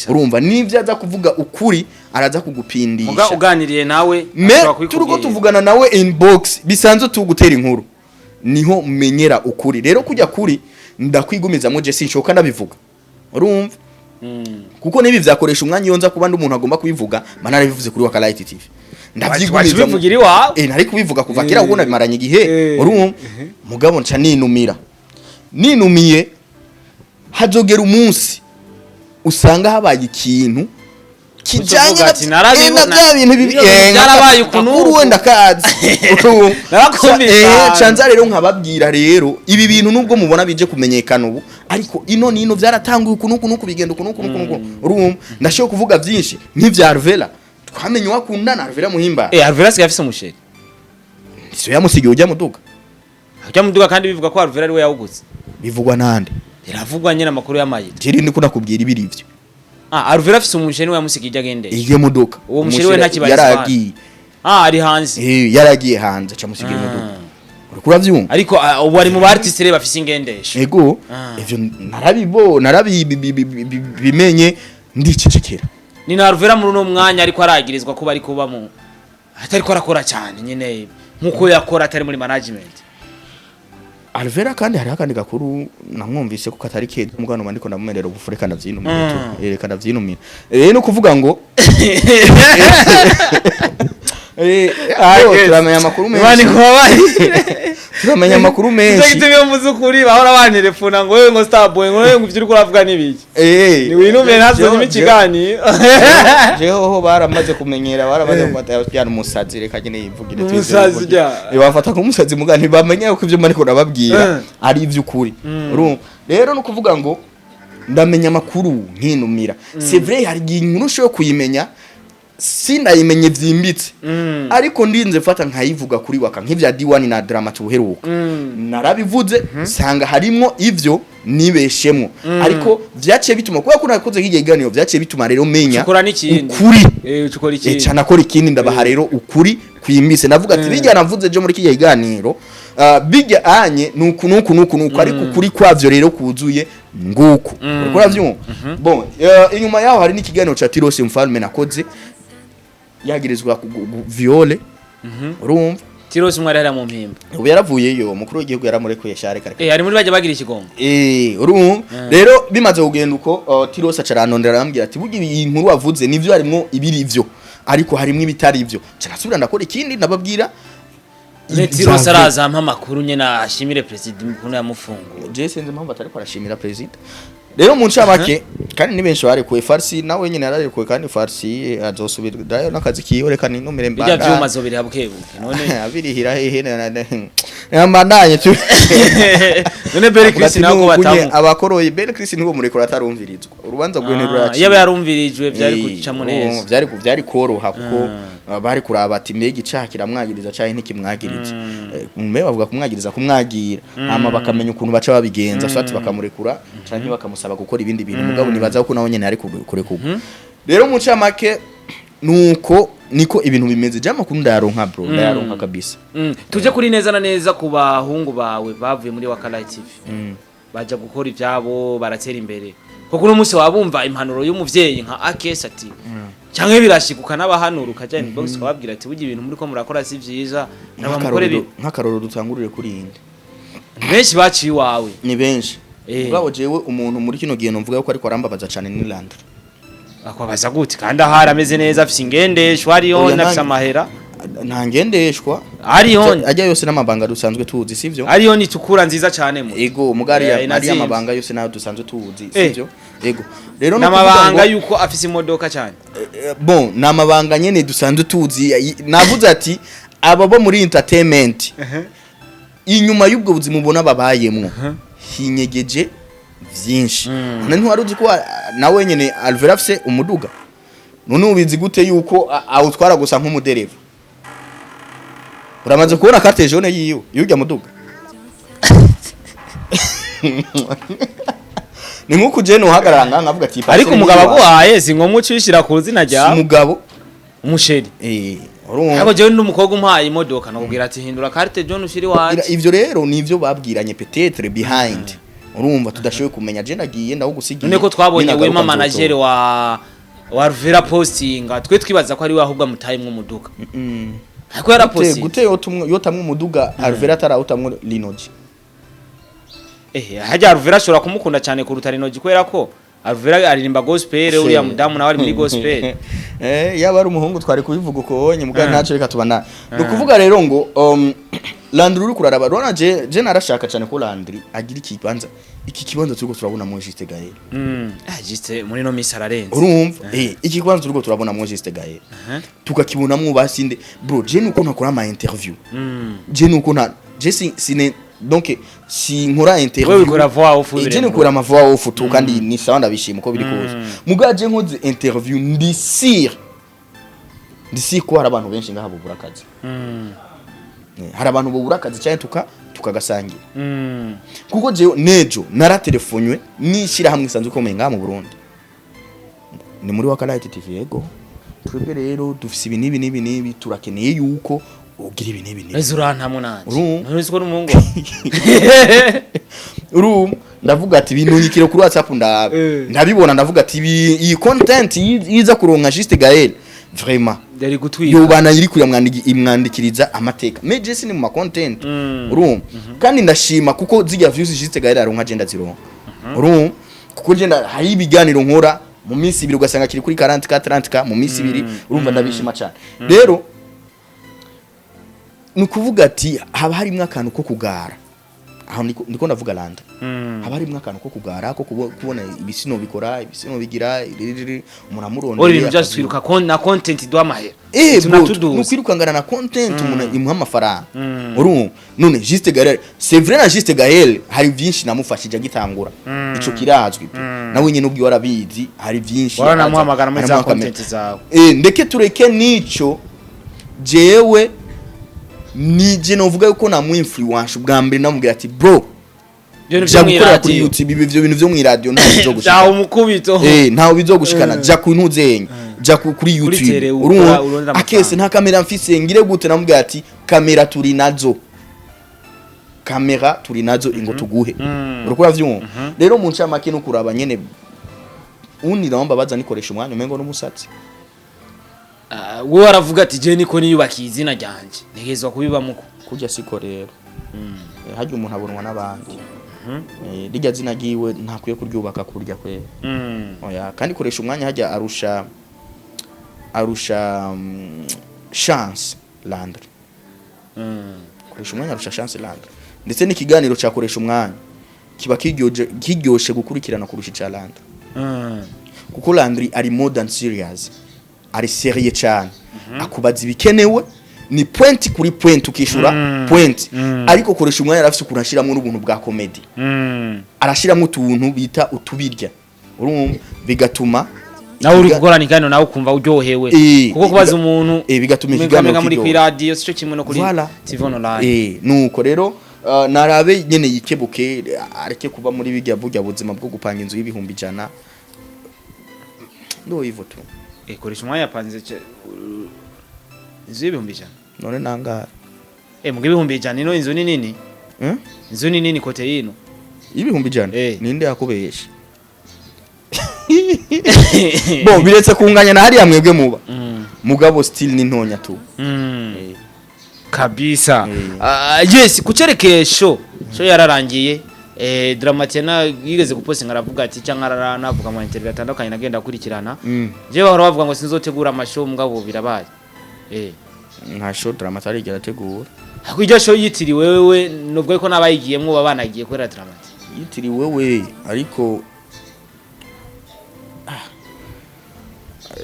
Urumva n'ivyo aza kuvuga, ukuri araza Muga kugupindisha. uganiriye nawe Me ashobora turiko kubikubwira. tuvugana nawe inbox bisanzwe, tugutera inkuru, niho menyera ukuri. Rero kujya kuri ndakwigumizamwo, je sinshoka ndabivuga, urumva? Kuko nibi vyakoresha umwanya. Iyo nza kuba ndi umuntu agomba kubivuga, mana narabivuze kuri Wakalight TV. Ndavyigumizamwo. Wacibivugira iwawe. Nari kubivuga kuva kera kuko nabimaranye igihe. Urumva, mugabo nca ninumira, ninumiye hazogera umunsi usanga habaye ikintu kijanye Uzovuga ati, na bya bintu bibi. Ibyo bintu byarabaye uku Akuru n'uku. wenda kazi. Urumva? Narakumvise ahantu. Canza rero nkababwira rero ibi bintu nubwo mubona bije kumenyekana ubu, ariko ino nino byaratanguye uku n'uku n'uku, bigenda uku n'uku n'uku n'uku. Urumva ndashobora kuvuga byinshi nk'ivya Arvela, twamenye wakundana Arvela Muhimba. Alvera asigaye afise umusheri. Siyo yamusigiye ujya muduga. Ujya muduga, kandi bivuga ko Alvera ari we yawuguze. Bivugwa nande? Biravugwa nyine, amakuru y'amayira. Jeri ndiko nakubwira ibiri ivyo. Alvera afise umusheri, we yamusigiye ijya agendesha. Iyo modoka. Uwo musheri we ntakibarizwa. Yaragiye. Ari hanze. Yaragiye hanze, aca amusigira imodoka, uriko uravyumva? Ariko ubu ari mu ba artiste rero bafise ingendesho. Ego. Ivyo narabimenye ndicecekera. Ni na Alvera muri uno mwanya ariko aragirizwa kuba ari kuba mu atariko arakora cyane nyine nkuko yakora atari muri management. Alvera kandi hariho akandi gakuru namwumvise ko katari keza, mugano ndiko ndamumerera ubufu, reka ndavyinumira. Reka ndavyinumira. No kuvuga ngo yo, turamenya amakuru Imana menshi. ikubabarire. Turamenya amakuru Nicyo menshi. gituma iyo mvuze ukuri bahora bantelefona ngo wewe, ngo Starboy, ngo wewe, ngo ivyo uriko uravuga n'ibiki. Ni winumire ntazonyime ikiganiro. Jeho baramaze kumenyera, baramaze gufata ya umusazi, reka nyine yivugire. Umusazi rya. Bafata nk'umusazi, muga ntibamenya ko ivyo mariko nababwira ari ivy'ukuri. Urumva rero no kuvuga ngo ndamenya amakuru nkinumira, c'est vrai, hari igihe inkuru ushobora kuyimenya sinayimenye vyimbitse, ariko ndinze mfata nkayivuga kuri waka nk'ivya D1 na Drama tuheruka. Narabivuze sanga harimwo ivyo nibeshemwo, ariko vyaciye bituma, kubera ko nakoze nk'igihe kiganiro, vyaciye bituma rero menya Ukora n'ikindi. ukuri. Ukora ikindi. Ca nakora ikindi, ndabaha rero ukuri kwimbitse, ndavuga ati bijya navuze jo muri kijya kiganiro, bijya anye nuku nuku nuku nuku, ariko ukuri kwavyo rero kuzuye nguku. Uriko uravyumva? Bon, inyuma yaho hari n'ikiganiro ca Tirose Mfalme nakoze yagirizwa viole, urumva? Tiros umwe ari hariya mu Mpimba. Ubu yaravuyeyo, umukuru w'igihugu yaramurekuye share kare. Ari muri bajya bagira ikigongo. Urumva rero bimaze kugenda uko, Tiros acaranondera, arambwira ati: "Burya iyi nkuru wavuze nivyo, harimwo ibiri vyo, ariko harimwo ibitari ivyo." Carasubira ndakora ikindi, ndababwira. Ne Tiros araza ampa amakuru nyene, ashimire president ukuntu yamufunguye. Je sinzi impamvu atariko arashimira president. Rero mu ncamake, kandi ni benshi barekuwe. Farsi nawe nyene yararekuwe, kandi Farsi azosubirayo n'akazi kiwe. Reka ninumire. Bijya Mbandanye. vyuma azobiriha bukebuke none. Abirihira hehe? Mbandanye tu. None Berry Chris nawe ko batamu Abakoroye Berry Chris nibo murekura atarumvirizwa urubanza rwe ntiruraciye. Yaba yarumvirijwe vyari gucamo neza. Vyari koroha kuko bari kuraba ati: "Mbega icaha kiramwagiriza canke ntikimwagiriza?" Mbe bavuga kumwagiriza, kumwagira, hama bakamenya ukuntu baca babigenza, so ati bakamurekura canke bakamusaba gukora ibindi bintu. Mugabo nibaza ko nawe nyene ari kurekurwa. Rero mu ncamake nuko niko ibintu bimeze. Je amakuru ndayaronka, bro, ndayaronka kabisa. Tuje kuri neza na neza ku bahungu bawe bavuye muri Wakalite TV, baja gukora ivyabo, baratera imbere. Kuko uno munsi wabumva impanuro y'umuvyeyi nka Akes ati canke birashika n'abahanura, ukaja inbox ukababwira ati: "Burya ibintu muri ko murakora si vyiza, nabamukore bi." Nk'akarorero dutangurire kuri indi. Benshi baciye iwawe. Ni benshi. Mugabo jewe umuntu muri kino gihe numvuga yuko ariko arambabaza cane ni Landry. Akwabaza gute kandi ahari ameze neza, afise ingendeshwa, ariyo Oya, afise amahera? Nta ngendeshwa. Ariyo. Ajya yose n'amabanga dusanzwe tuzi, sivyo? Ariyo ni tukura nziza cane mu Ego, mugari Eh, ari inazimvye. amabanga yose nayo dusanzwe tuzi, sivyo? Ego, rero no kuvuga n'amabanga yuko afise imodoka cyane. Bon, ni amabanga nyene dusanzwe tuzi. Navuze ati aba bo muri entertainment, inyuma y'ubwo buzima ubona babayemwo hinyegeje vyinshi. None ntiwari uzi ko nawe nyene Alvera afise umuduga? None ubizi gute yuko awutwara gusa nk'umudereva? Uramaze kubona carte jaune yiwe yurya muduga? Ni nkuko uje uhagarara ngaha nkavuga ati Ariko parcelle umugabo ni iwawe. aguhaye si ngombwa ucishira ku zina Si ryawe. Umugabo. Umusheri. Urumva. Ariko jewe n'umukobwa umpaye imodoka nakubwira ati: "Hindura carte jaune ushire iwacu." Ivyo rero nivyo babwiranye peut-être behind, urumva, tudashoboye kumenya. Je nagiye ndawugusigiye. None ko twabonye Ninagaruka Wema manager nzotora. wa Ruvera postinga, twe twibaza ko ari we ahubwo amutayemwo umuduga, ariko Gute yarapostinze. Gute yotamwe umuduga Alvera atarawutamwe Linoji? Hajya Ruvera ashobora kumukunda cyane kuruta Linoji, kubera ko Alvera aririmba gospel, uriya mudamu nawe ari muri gospel. Yaba ari umuhungu twari kubivuga uko wonye muga ntaco, reka tubana. Ni ukuvuga rero ngo Landry uri kuraraba, rona je narashaka cyane ko Landry agira ikibanza, iki kibanza turiko turabona mu Juste Gaël. Juste muri no misi ararenze. Urumva, iki kibanza turiko turabona mu Juste Gaël, tukakibonamwo basinde, bro. Je nuko ntakora ama interview, je nuko nta je si sine, donc si nkora interview. Wewe wikora voix off. Je nikora ama voix off tu, kandi ni sawa, ndabishima uko biri kose. Muga je nkoze interview, ndi sûr ko hari abantu benshi ngaha bubura akazi. Hari abantu bubura akazi cyane tukagasangira, kuko jewe nejo naratelefonywe n'ishyirahamwe isanzwe ikomeye ngaha mu Burundi, ni muri Wakalite TV. "Yego, twebwe rero dufise ibi n'ibi n'ibi n'ibi, turakeneye yuko ugira ibi n'ibi n'ibi." Ese urantamwo nanje? Urumva? Ntuzi ko n'umuhungu. Urumva, ndavuga ati bintunyikire kuri WhatsApp ndabe. Ndabibona, ndavuga ati iyi content yiza kuronka Juste Gaël, vraiment yari gutwika. Yobana iri imwandikiriza amateka. Mais je sini mu ma content. Urumva, kandi ndashima kuko zijya views Juste Gaël aronka je ndazironka. Urumva, kuko je hari ibiganiro nkora mu minsi 2 ugasanga kiri kuri 40K, 30K mu minsi 2. Urumva, ndabishima cyane. Rero ni ukuvuga ati haba harimo akantu ko kugara aho, ndiko ndavuga landa, haba harimo akantu ko kugara ko kubona ibisino bikora, ibisino bigira iriri, umuntu amurondeye. Ori ibintu byacu twiruka na content iduha amahera. Bro, nukwirukangana na content umuntu imuha amafaranga. Urumva, none Juste Gaël, c'est vrai, na Juste Gaël hari byinshi namufashije agitangura, ico kirazwi pe. Nawe nyene ubwo warabizi, hari byinshi Waranamuhamagara muri za aramuhamagara. content zawe. Ndeke tureke nico, jewe nije novuga yuko namu influence bwa mbere, namubwira ati: "Bro, Ibyo bintu jya byo gukorera kuri mw'iradiyo. YouTube, ibi ivyo bintu vyo mw'iradiyo ntaho bizogushikana." Byaha umukubito. Ntaho bizogushikana, jya ku ntuzenya, jya kuri YouTube. Tele ukora, Urumva, urondera amafaranga. Akese nta kamera mfise, ngire gute? Namubwira ati: "Kamera turi nazo, kamera turi nazo, ingo tuguhe." Uriko uravyumva? Rero mu ncamake no kuraba nyene undi nawe mbabaza, nikoresha umwanya umengo n'umusatsi. We aravuga ati je niko niyubakiye izina ryanje, ntegerezwa kubibamuko. Kurya siko rero. Harya umuntu abonwa n'abandi. Rirya zina ryiwe ntakwiye kuryubaka kurya kwera. Oya, kandi koresha umwanya hajya arusha Chance Landry. Koresha umwanya arusha Chance Landry, ndetse n'ikiganiro cya koresha umwanya kiba kiryoshe gukurikirana kurusha ica Landry, kuko Landry ari more than serious, ari sérieux cyane, akubaza ibikenewe, ni point kuri point, ukishura point. Ariko koresha umwanya arafise ukuntu ashiramwo n'ubuntu bwa comedy, arashiramo utuntu bita utubirya, urumva, bigatuma Nawe uri gukorana ikiganiro nawe ukumva uryohewe, kuko kubaza umuntu bigatuma umenga ikiganiro umenga muri kiryoha. kuri radio sico kimwe no kuri Voilà. TV online. Nuko rero narabe nyene yikebuke, areke kuba muri bijya burya buzima bwo gupanga inzu y'ibihumbi 100, ndo hivyo tu. Koresha umwanya yapanze inzu y'ibihumbi 100? None nangahe? Muga 100,000 ino inzu ni nini. Inzu ni nini kote yino. 100,000? Ninde yakubesha? Bo biretse kunganya na hariya mwebwe muba, mugabo still ni ntonya tu. Kabisa. Yes, kucerekeye show yararangiye. Drama T na yigeze gupostinga aravuga ati, cyangwa aranavuga mu interview atandukanye nagenda akurikirana, je bahora bavuga ngo sinzotegura amashow, mugabo birabaye. Nta show Drama T arigera ategura. Ariko iryo show yitiriwe wewe, nubwo ko n'abayigiyemwo baba banagiye kubera Drama T. Yitiriwe we, ariko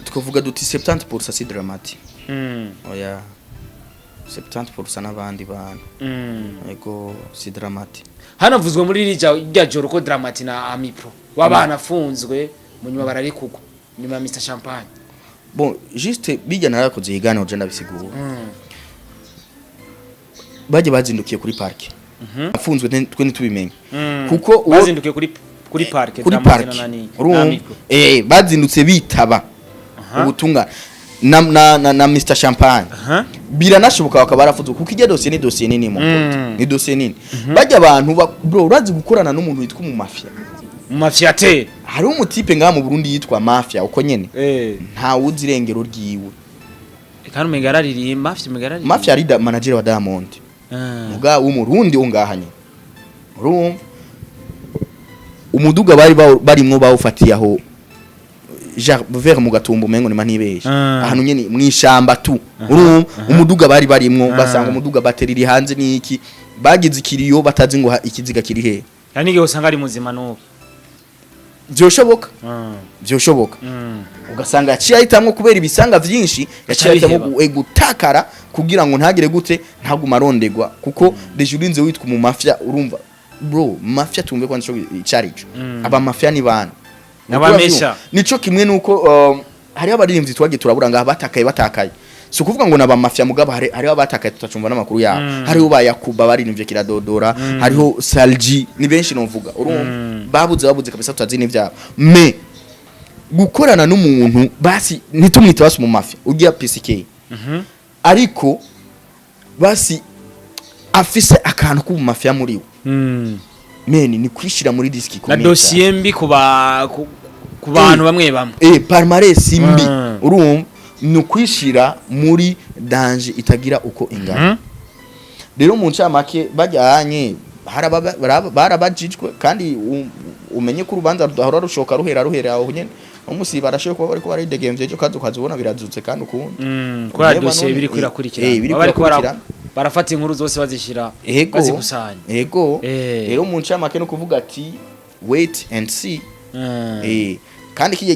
twavuga duti 70% si Drama T. Oya, 70% n'abandi bantu. Ego, si Drama T. Hanavuzwe muri rya joro ko Drama T na Amipro wabana afunzwe, mu nyuma bararikugwa nyuma ya Mr Champagne. Bon, juste bijya narakoze iganiro je ndabisigura. Baje bazindukiye kuri park, afunzwe twe ntitubimenye, kuko bazindukiye kuri park kuri Drama T park na nani na urumva. Amipro. Bazindutse bitaba ubutungane na Mr Champagne. Biranashoboka bakaba barafunzwe, kuko ijya dosiye ni dosiye nini mu ni dosiye nini. Bajya abantu bro, urazi gukorana n'umuntu witwa mu mafia? Mu mafiateur. Hariho umutipe ngaha mu Burundi yitwa Mafia uko nyene, ntawe uzi irengero ryiwe. Kandi umenga araririmba, afite umenga araririmba. Mafia ari manager wa Diamond, muga w'umurundi wo ngaha nyene, urumva, umuduga bari barimwo bawufatiye aho vers mu Gatumba, umengo nima ntibeshe, ahantu nyene mwishamba tu, urumva, umuduga bari barimwo, basanga umuduga bateri iri hanze niki, bagize ikiriyo batazi ngo ikiziga kiri he. Yani n'igihe usanga ari muzima n'ubu. Vyoshoboka, vyoshoboka. Ugasanga yaciye ahitamwo kubera ibisanga vyinshi, yaciye ahitamwo Acabiheba. gutakara kugira ngo ntagire gute, ntaguma arondegwa, kuko déjà urinze witwa mu mafia, urumva bro, mafia tumve ko nico icarico. Aba mafia ni bana. N'abamesha. Nico kimwe nuko hariho abaririmbyi twagiye turabura ngaha batakaye, si ukuvuga ngo naba mafia, mugabo hariho abatakaye tutacumva n'amakuru yabo. Hariho ba Yakuba baririmbye Kiradodora, hariho Salji, ni benshi novuga, urumva, babuze kabisa, tutazi n'ivyabo. Me gukorana n'umuntu basi ntitumwite basi mu mafia ugiya PCK, ariko basi afise akantu k'ubu mafia muri we, meni ni kwishira muri risque Na ikomeye. dosiye mbi ku bantu bamwe bamwe. Palmarès mbi. Urumva, ni ukwishira muri danger itagira uko ingana. Rero mu ncamake bajyanye barabajijwe, kandi umenye ko urubanza rudahora rushoka ruhera aho nyene, umusi barashoboye kuba bariko baridegemvye, ejo kazi ukazibona birazutse kandi ukundi. Kubera Ureba dosiye none, biri kwirakurikirana, biri baba bariko kwirakurikirana. barafata inkuru zose bazishira, bazikusanya. Ego. Rero mu ncamake no kuvuga ati wait and see. Kandi kiya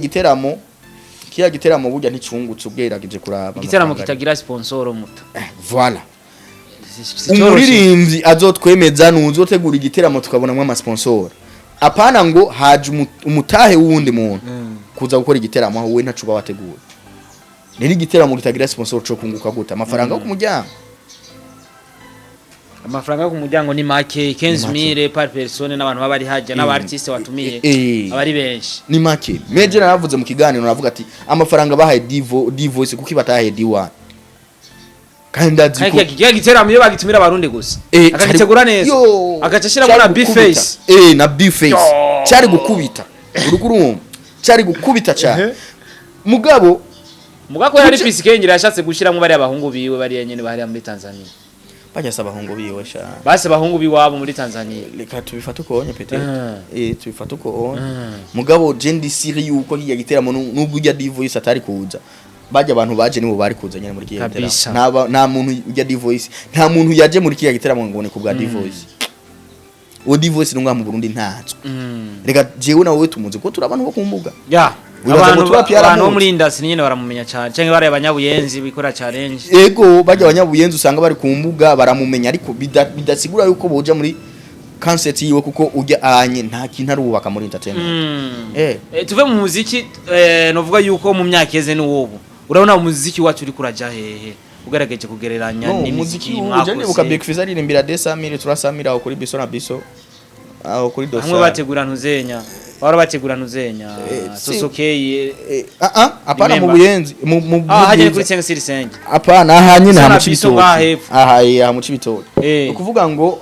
giteramo burya nticungutse ubwerageje kuraba Igiteramo amafaranga. kitagira sponsor muto. Voilà. Si coroshe. Umuririmbyi azotwemeza nuzotegura igiteramo tukabonamwo amasponsor, apana ngo haje umutahe w'uwundi muntu kuza gukora igiteramo aho we ntaco uba wateguye. Rero igiteramo kitagira sponsor co kunguka gute amafaranga yo ku muryango? Amafaranga yo ku muryango ni make, 15,000 par personne, n'abantu baba bari hajya n'aba artiste watumiye abari benshi. Ni make. Meje naravuze mu kiganiro, navuga ati amafaranga bahaye Divo D-Voice, kuki batahaye D1? Kandi ndazi ko Kandi kiya giteramo iyo bagitumira abarundi gusa, akagitegura neza, Yo, agaca ashiramo na cyari gukubita. B-Face. Na B-Face cyari gukubita, uriko urumva, cyari gukubita cyane, mugabo Muga ko yari pisikengera yashatse gushiramo bariya bahungu biwe, bariya nyene bariya muri Tanzania. Bajya saba abahungu biwe sha. Base bahungu biwabo muri Tanzania. Reka tubifate uko onye peut-être. Tubifate uko onye. Mugabo je ndi sûr yuko kijya giteramo, nubwo ujya D-Voice atari kuza, bajya abantu baje nibo bari kuza nyene muri kiya giteramo. Nta muntu ujya D-Voice, nta muntu yaje muri kiya giteramo ngo ni kubwa D-Voice. Uwo D-Voice nunga mu Burundi ntazwe. Reka jewe nawe tumuzi ko turi abantu bo ku mbuga. Wibaza ngo Abantu tuba Pierre abantu bo Amuzi? muri industry nyene baramumenya cyane, canke bariya abanyabuyenzi bikora challenge. Ego, bajya abanyabuyenzi usanga bari ku mbuga baramumenya, ariko bidasigura yuko boja muri concert yiwe, kuko ujya anye nta kintu arubaka muri entertainment. Tuve mu muziki, novuga yuko mu myaka iheze n'ubu urabona umuziki wacu uri kuraja hehe, ugerageje kugereranya No, n'imiziki umuziki uje ndibuka mwakoze? Big Fizz aririmbira 200,000, 300,000 aho kuri Biso na Biso, aho kuri Dosa. Hamwe bategura ntuzenya, bahora bategura ntuzenya sosokeye. Hapana, mu Remember. Buyenzi, mu Ah, hajya Bwiza. kuri Senga Siri Senge. Hapana, aha nyine Biso aha na mu Biso Cibitoke. ngaha hepfo. Aha, aha mu Cibitoke. Ukuvuga ngo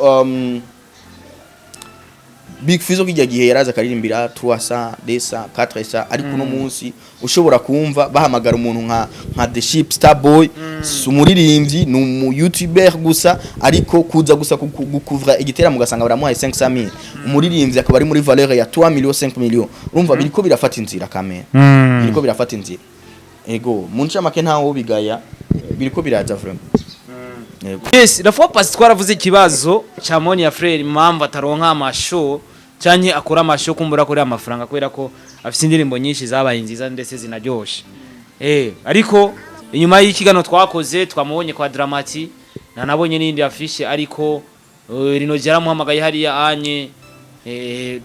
Big Fizzo kijya gihe yaraza akaririmbira 300, 200, 400, ariko uno munsi ushobora kumva bahamagara umuntu nka The Ship Star Boy, si umuririmbyi, ni umu YouTuber gusa, ariko kuza gusa gukuvra igiteramo ugasanga baramuhaye 500,000, umuririmbyi akaba ari muri valeur ya 3 millions, 5 millions. Urumva biriko birafata inzira kamera, biriko birafata inzira. Ego, mu ncamake ntawo bigaya, biriko biraza vraiment. Yego. Yes, la fois passée twaravuze ikibazo cha Monia Frere, impamvu ataronka amashow canke akora amashow kumbura kuri amafaranga, kubera ko afise indirimbo nyinshi zabaye nziza ndetse zinaryoshe. Ariko inyuma y'ikigano twakoze twamubonye kwa Dramati, nanabonye n'indi affiche, ariko rino jaramuhamagaye hariya anye,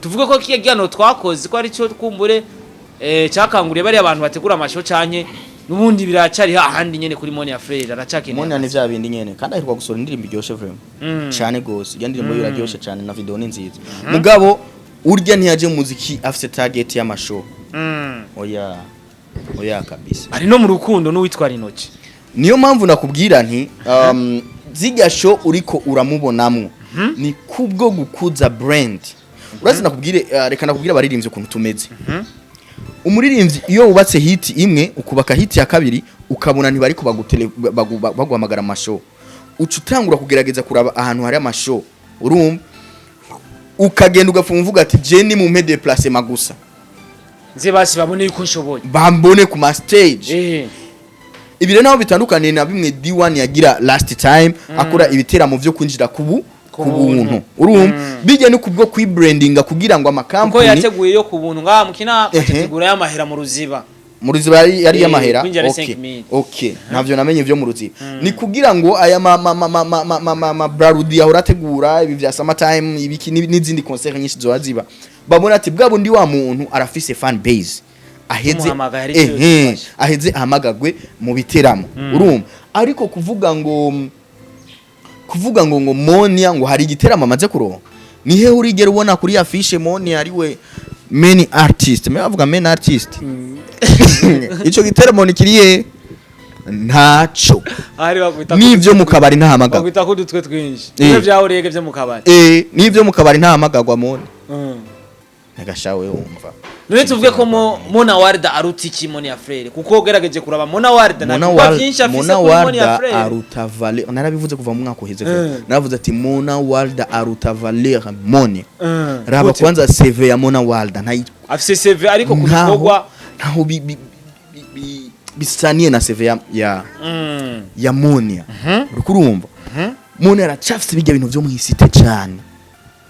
tuvuge ko kiya gihano twakoze ko ari cyo kumbure cyakanguriye bariya abantu bategura amashow, canke nubundi biracari hahandi nyene kuri Monia Frere aracakeneye? Monia ni vya bindi nyene, kandi aheruka gusohora indirimbo iryoshe vraiment. Cyane gose, iyo ndirimbo iraryoshe cyane, na video ni nziza. Mugabo urya ntiyaje mu muziki afise target y'amashow. Oya, oya kabisa. Ari no mu rukundo n'uwitwa Rinoki. Niyo mpamvu nakubwira nti zirya show uriko uramubonamwo ni kubwo gukuza brand. Urazi nakubwire, reka nakubwire abaririmbyi ukuntu tumeze. Umuririmbyi iyo wubatse hit imwe, ukubaka hit ya kabiri, ukabona ntibariko baguhamagara amashow, uca utangura kugerageza kuraba ahantu hari amashow, urumva ukagenda ugapfuma uvuga ati je ni mumpe déplacement gusa. Nze basi babone yuko nshoboye. Bambone ku ma stage. Ibi rero naho bitandukaniye na bimwe D1 yagira last time akora ibiteramo vyo kwinjira Ku ku buntu. buntu. Urumva bijya no kubwo kwibrandinga kugira ngo Kuko amakampani yateguye yo ku buntu ngaha mukina, Ehe. ategura y'amahera mu Ruziba. Mu Ruziba yari y'amahera. Kwinjira ari Okay. 5,000. Okay, ntavyo namenye vyo mu Ruziba. Ni kugira ngo aya ma Brarudi ahora ategura ibi vya summer time, ibiki n'izindi concert nyinshi zoba ziba, babona ati bwa bundi wa muntu arafise fan base, aheze Tumuhamagaye hari icyo yodufasha. Aheze ahamagagwe mu biteramo, urumva. Ariko kuvuga ngo Monia ngo hari igiteramo amaze kuronka, ni hehe urigera ubona kuri affiche Monia ari we main artist? Me bavuga main artist, ico giteramo ni kiriye ntaco. Ahari bakwita N'ivyo mu kabari ntahamagagwa. Bakwita ko udutwe twinshi. Ibyo bya urege byo mu kabari. N'ivyo mu kabari ntahamagagwa Monia. Nagashawe wumva. None tuvuge ko Mona Warda aruta iki Monia Frere? Kuko ugerageje kuraba Mona Warda nta Mona bikorwa byinshi afise Mona kuri Monia Warda Frere. aruta Valer, narabivuze kuva mu mwaka uheze. Naravuze ati Mona Warda aruta Valer Monia. Raba Gute? kwanza CV ya Mona Warda ntayi Afise CV, ariko ku ntaho bikorwa ntaho bisaniye na CV ya ya Monia. Uriko urumva Monia aracafise bijya bintu vyo mw'isite cyane,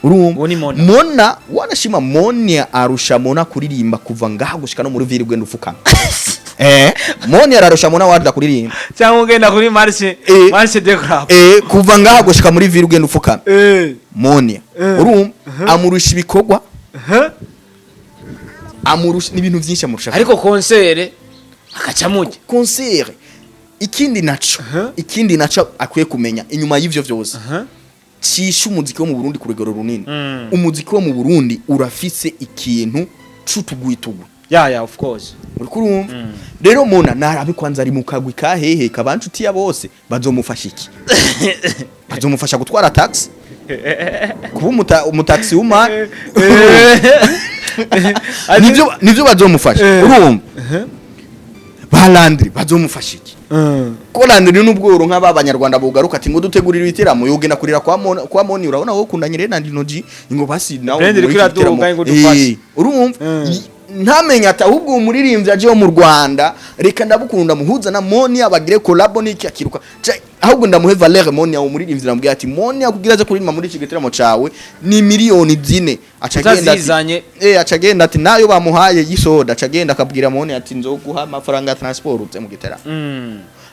urumva. Uwo ni Mona. Mona wanashima, Monia arusha Mona kuririmba kuva ngaha gushika no muri ville ugenda ufukama. Monia ararusha Mona Warda kuririmba. Cyangwa ugenda kuri marché, marché de crap. Kuva ngaha gushika muri ville ugenda ufukama. Monia, urumva, amurusha ibikorwa, amurusha n'ibintu byinshi amurusha. Ariko concert akaca mujya. Concert, ikindi naco akwiye kumenya inyuma y'ivyo vyose cisha umuziki wo mu Burundi ku rugero runini, umuziki wo mu Burundi urafise ikintu c'utugwitugwi. Ya, of course. Uriko urumva rero Mona narabe kwanza ari mu kagwi kahehe kabanshuti ya bose, bazomufasha iki? Bazomufasha gutwara taxi, kuba umutaxi woman, nivyo bazomufasha. Urumva Ba Landry bazomufasha iki? Ko Landry n'ubworo nk'aba banyarwanda bogaruka ati ngo dutegurire ibiteramo, yogenda kurira kwa Moni, urabona wowe ukundanye rero na Linoji, ngo basi nawe Brand muri iriko iki giteramo. iraduga, ngo dufashe. Urumva, ntamenye ati ahubwo uwo muririmbyi aje wo mu Rwanda, reka ndabukunda muhuza na Moni abagire collabo n'iki akiruka. Ahubwo ndamuhe Valère Moni, awo muririmbyi ndamubwira ati Moni akubwira aze kuririmba muri iki giteramo cawe ni 4 miliyoni. Aca agenda ati Utazizanye. Aca agenda ati nayo bamuhaye yisoda, aca agenda akabwira Moni ati nzoguha amafaranga ya transport uze mu giteramo.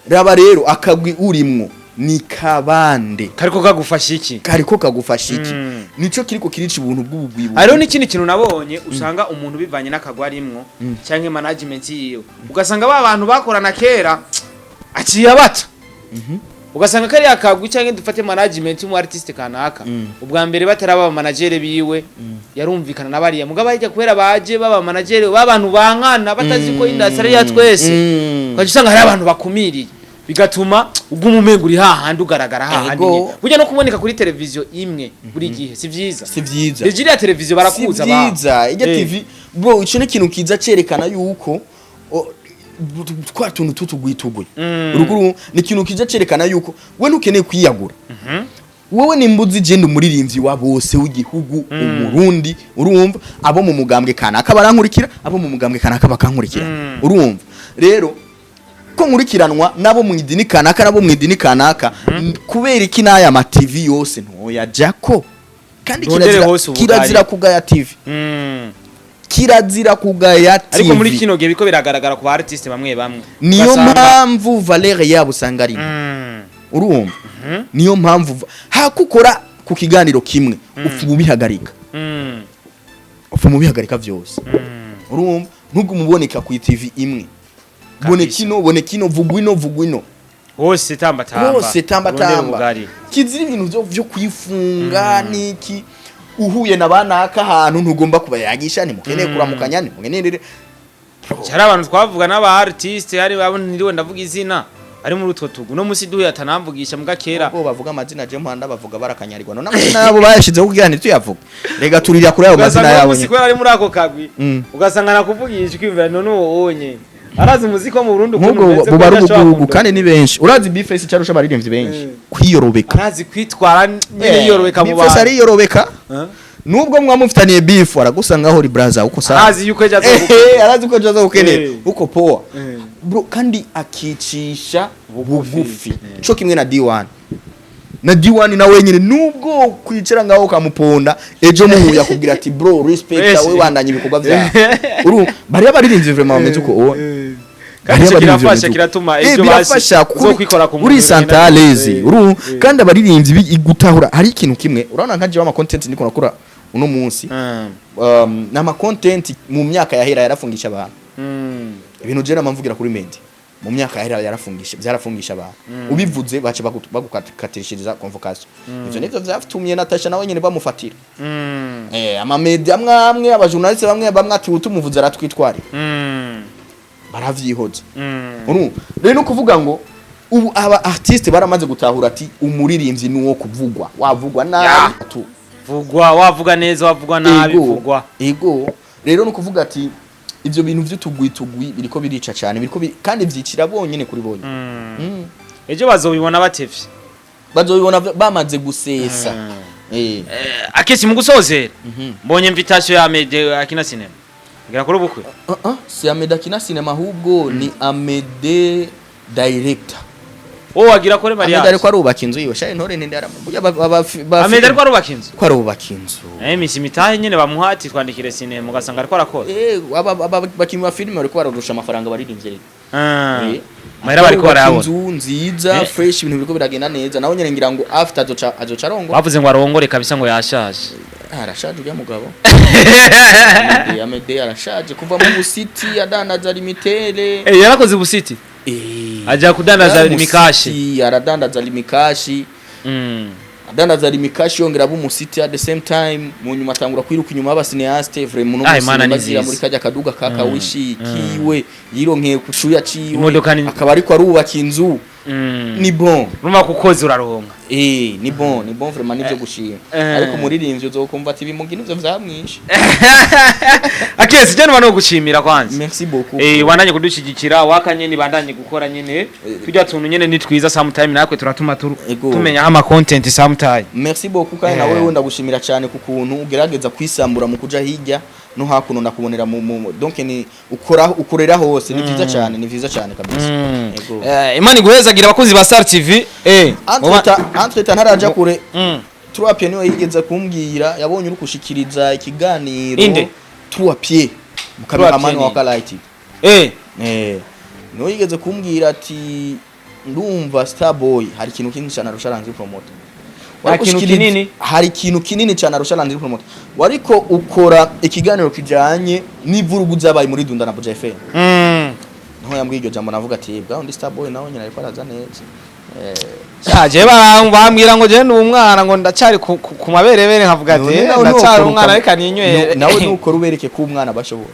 Raba rero akagwi urimwo ni kabande. Kariko kagufasha iki? Kariko kagufasha iki? Nico kiriko kirica ubuntu bw'ubugwi. Hariho n'ikindi kintu nabonye, usanga umuntu bivanye n'akagwa arimwo canke management yiwe, ugasanga ba bantu bakorana kera aciye abata, ugasanga kariya kagwi canke dufate management y'umu artiste kanaka, ubwa mbere bataraba aba manager biwe yarumvikana na bariya, mugabo hirya kubera baje baba manager b'abantu bankana batazi ko industry ari ya twese, ukaca usanga hari abantu bakumiriye, bigatuma uguma umenga uri hahandi, ugaragara hahandi Ego. nyene. Burya no kuboneka kuri televiziyo imwe buri gihe si vyiza. Si vyiza. Rero iriya televiziyo barakuza Si vyiza ijya TV bro, ico ni ikintu kiza cerekana yuko twa tuntu tutugwitugwi uruguru, ni ikintu kiza cerekana yuko we ntukeneye kwiyagura. Wowe nimbuzi je umuririmbyi wa bose w'igihugu umurundi, urumva, abo mu mugambwe kanaka barankurikira, abo mu mugambwe kanaka bakankurikira. Urumva rero ko nkurikiranwa nabo mu idini kanaka, nabo mu idini kanaka, kubera iki n'aya ma TV yose ntoyajako? Kandi Rondere kirazira, hose ubugari. kirazira kugaya TV. Kirazira kugaya TV. Ariko muri kino gihe biko biragaragara ku ba artiste bamwe bamwe. Niyo mpamvu Valere yabo usanga ari urumva, niyo mpamvu hakukora ku kiganiro kimwe upfa ubihagarika, upfa ubihagarika vyose. Urumva, ntugumuboneka ku TV imwe, bone kino, bone kino, vugwa ino, vugwa ino. Hose tamba tamba. Hose tamba Urondere tamba. ubugari. Kizira ibintu vyo kwifunga niki, uhuye na banaka ahantu ntugomba kubayagisha, ntimukeneye kuramukanya, ntimukeneye. Hari abantu twavuga n'aba artiste, hari abo niriwe ndavuga izina ari muri utwo tugu no musi duhuye atanamvugisha muga kera. Ubwo bavuga amazina je muhanda bavuga barakanyarirwa, none amazina yabo bayashizeho kugira ntituyavuge? Rega turira kuri ayo mazina Ugasanga yabo uwo musi nyene. kubera ari muri ako kagwi, ugasanga nakuvugisha ukiyumvira none uwo wonye arazi umuziki wo mu Burundi ukuntu Nk'ubwo umeze, ko buba ari adashobora ubugugu kundora. Kandi ni benshi. Urazi Bface cyarusha abaririmbyi benshi kwiyorobeka. Arazi kwitwara nyine, yiyorobeka mu Bface bantu. ariyorobeka. Eh? Nubwo mwa mufitaniye beef, aragusa ngaho uri braza uko sawa. Arazi yuko ejo azogukenera. Arazi ko ejo azogukenera. Uko poa. Bro, kandi akicisha bugufi co kimwe na D1, na D1 na wenyine nubwo kwicara ngaho ukamuponda, ejo muhuye akubwira ati bro, respect. Fresh. We bandanye ibikorwa byawe. Uru bariya baririmbyi vraiment bameze uko uwo. Kandi ico kirafasha, kiratuma ejo Birafasha basi uzokwikora ku muntu uri ugenda santalezi. Uru kandi abaririmbyi gutahura hari ikintu kimwe, urabona nka jewe ama content niko nakora uno munsi, nama content mu myaka yahera yarafungisha abantu. Ibintu je nama mvugira kuri media mu myaka yahera yarafungisha, byarafungisha abantu. Ubivuze bace bagukatishiriza convocation. Ivyo nivyo vyatumye Natasha nawe nyene bamufatira. Ama media amwe amwe, aba journaliste bamwe bamwe ati utumuvuze aratwitwarira. Baravyihoza. Urumva rero no kuvuga ngo ubu aba artiste baramaze gutahura ati umuririmbyi ni uwo kuvugwa, wavugwa nabi tu. Vugwa, wavuga neza, wavugwa nabi. Ego. Vugwa. Ego, rero no kuvuga ati ivyo bintu vy'utugwi biriko birica cyane, biriko kandi vyicira bonyene kuri bonyene. Ejo bazobibona batevye. Bazobibona bamaze gusesa. Akenshi mu gusozera, mbonye invitation ya Amede akina cinema ngira kuri ubukwe. Si Amede akina cinema, ahubwo ni Amede director. Wowe wagira kuri Amede mariage. ariko arubaka inzu yiwe shaye ntore ninde burya Amede ariko arubaka inzu. Ko arubaka inzu. Imisi mitahe nyene bamuha ati twandikire cinema, ugasanga ariko arakora. Aba bakinyi ba filime bariko bararusha amafaranga baririmbye rero. Mahera bariko Arubaka barayabona. inzu nziza, fresh, ibintu biriko biragenda neza. Nawe nyene ngira ngo after azoca arongo. Bavuze ngo arongore kabisa, ngo yashaje. Arashaje uriya mugabo. Amede arashaje kuva mu busiti adandaza limitere. Yarakoze ubusiti, aja kudandaza Yari limikashi. umusiti, aradandaza limikashi. Adandaza limikashi, yongera aba umusiti at the same time. Mu nyuma atangura kwiruka inyuma y'aba cinéaste vraiment no Ah, Imana ni bazira nziza. muri kajya kaduga kakawishi kiwe yironkeye kucuya ciwe. Imodoka Akaba ariko arubaka inzu. Ni bon. Urumva ko ukoze uraronka. Ni bon, ni bon vraiment, nivyo gushima. Ariko umuririmbyi uzokumva ati bimugi nivyo vyamwishe. Akesi, je no gushimira kwanza. Merci beaucoup. Bandanye kudushyigikira waka nyene, bandanye gukora nyene tujya tuntu nyene ni twiza, sometime natwe turatuma tumenya ama content sometime. Merci beaucoup kandi nawe wenda gushimira cyane ku kuntu ugerageza kwisambura mu kuja hirya no hakuno, ndakubonera mu donc ni ukora ukorera hose, ni vyiza cyane, ni vyiza cyane kabisa. Ego. Imana iguhezagira, abakunzi ba Star TV. Entre-temps ntaraja kure, Trois Pieds niwe yigeze kumbwira, yabonye uri kushikiriza ikiganiro. Inde? Trois Pieds, mukameramani Pieds wa Kalight. Niwe yigeze kumbwira ati ndumva Starboy hari ikintu kinini cyane arusha Landry Promoter. Hari ikintu kinini? Hari ikintu kinini cyane arusha Landry Promoter. Wariko ukora ikiganiro kijanye n'ivurugu zabaye muri Dunda na Buja FM. Niho yambwiye iryo jambo, navuga ati bwa undi Starboy nawe nyine ariko araza neza. Je bambwira ngo je ndi umwana, ngo ndacari ku maberebere, nkavuga ati None nawe ndacari nukora umwana, reka ninywere. Nawe nukora ubereke ko umwana bashobora.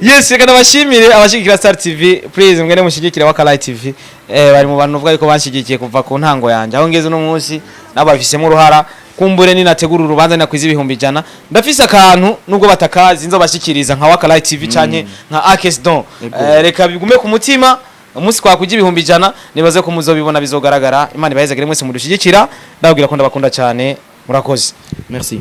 Yes, reka ndabashimire abashigikira Star TV. Please mwene mushigikire wa Kalight TV. Bari mu bantu uvuga yuko banshigikiye kuva ku ntango yanje aho ngeze uno munsi, nabo bafisemo uruhara. Kumbure ninategura urubanza nakwiza 100,000, ndafise akantu nubwo batakazi nzobashikiriza nka Wakalight TV canke nka Akes Don. Ego. Reka bigume ku mutima, umunsi kwakuja 100,000 nibaze ko muzobibona, bizogaragara. Imana ibahezagire mwese mudushigikira. Ndababwira ko ndabakunda cyane, murakoze. Merci.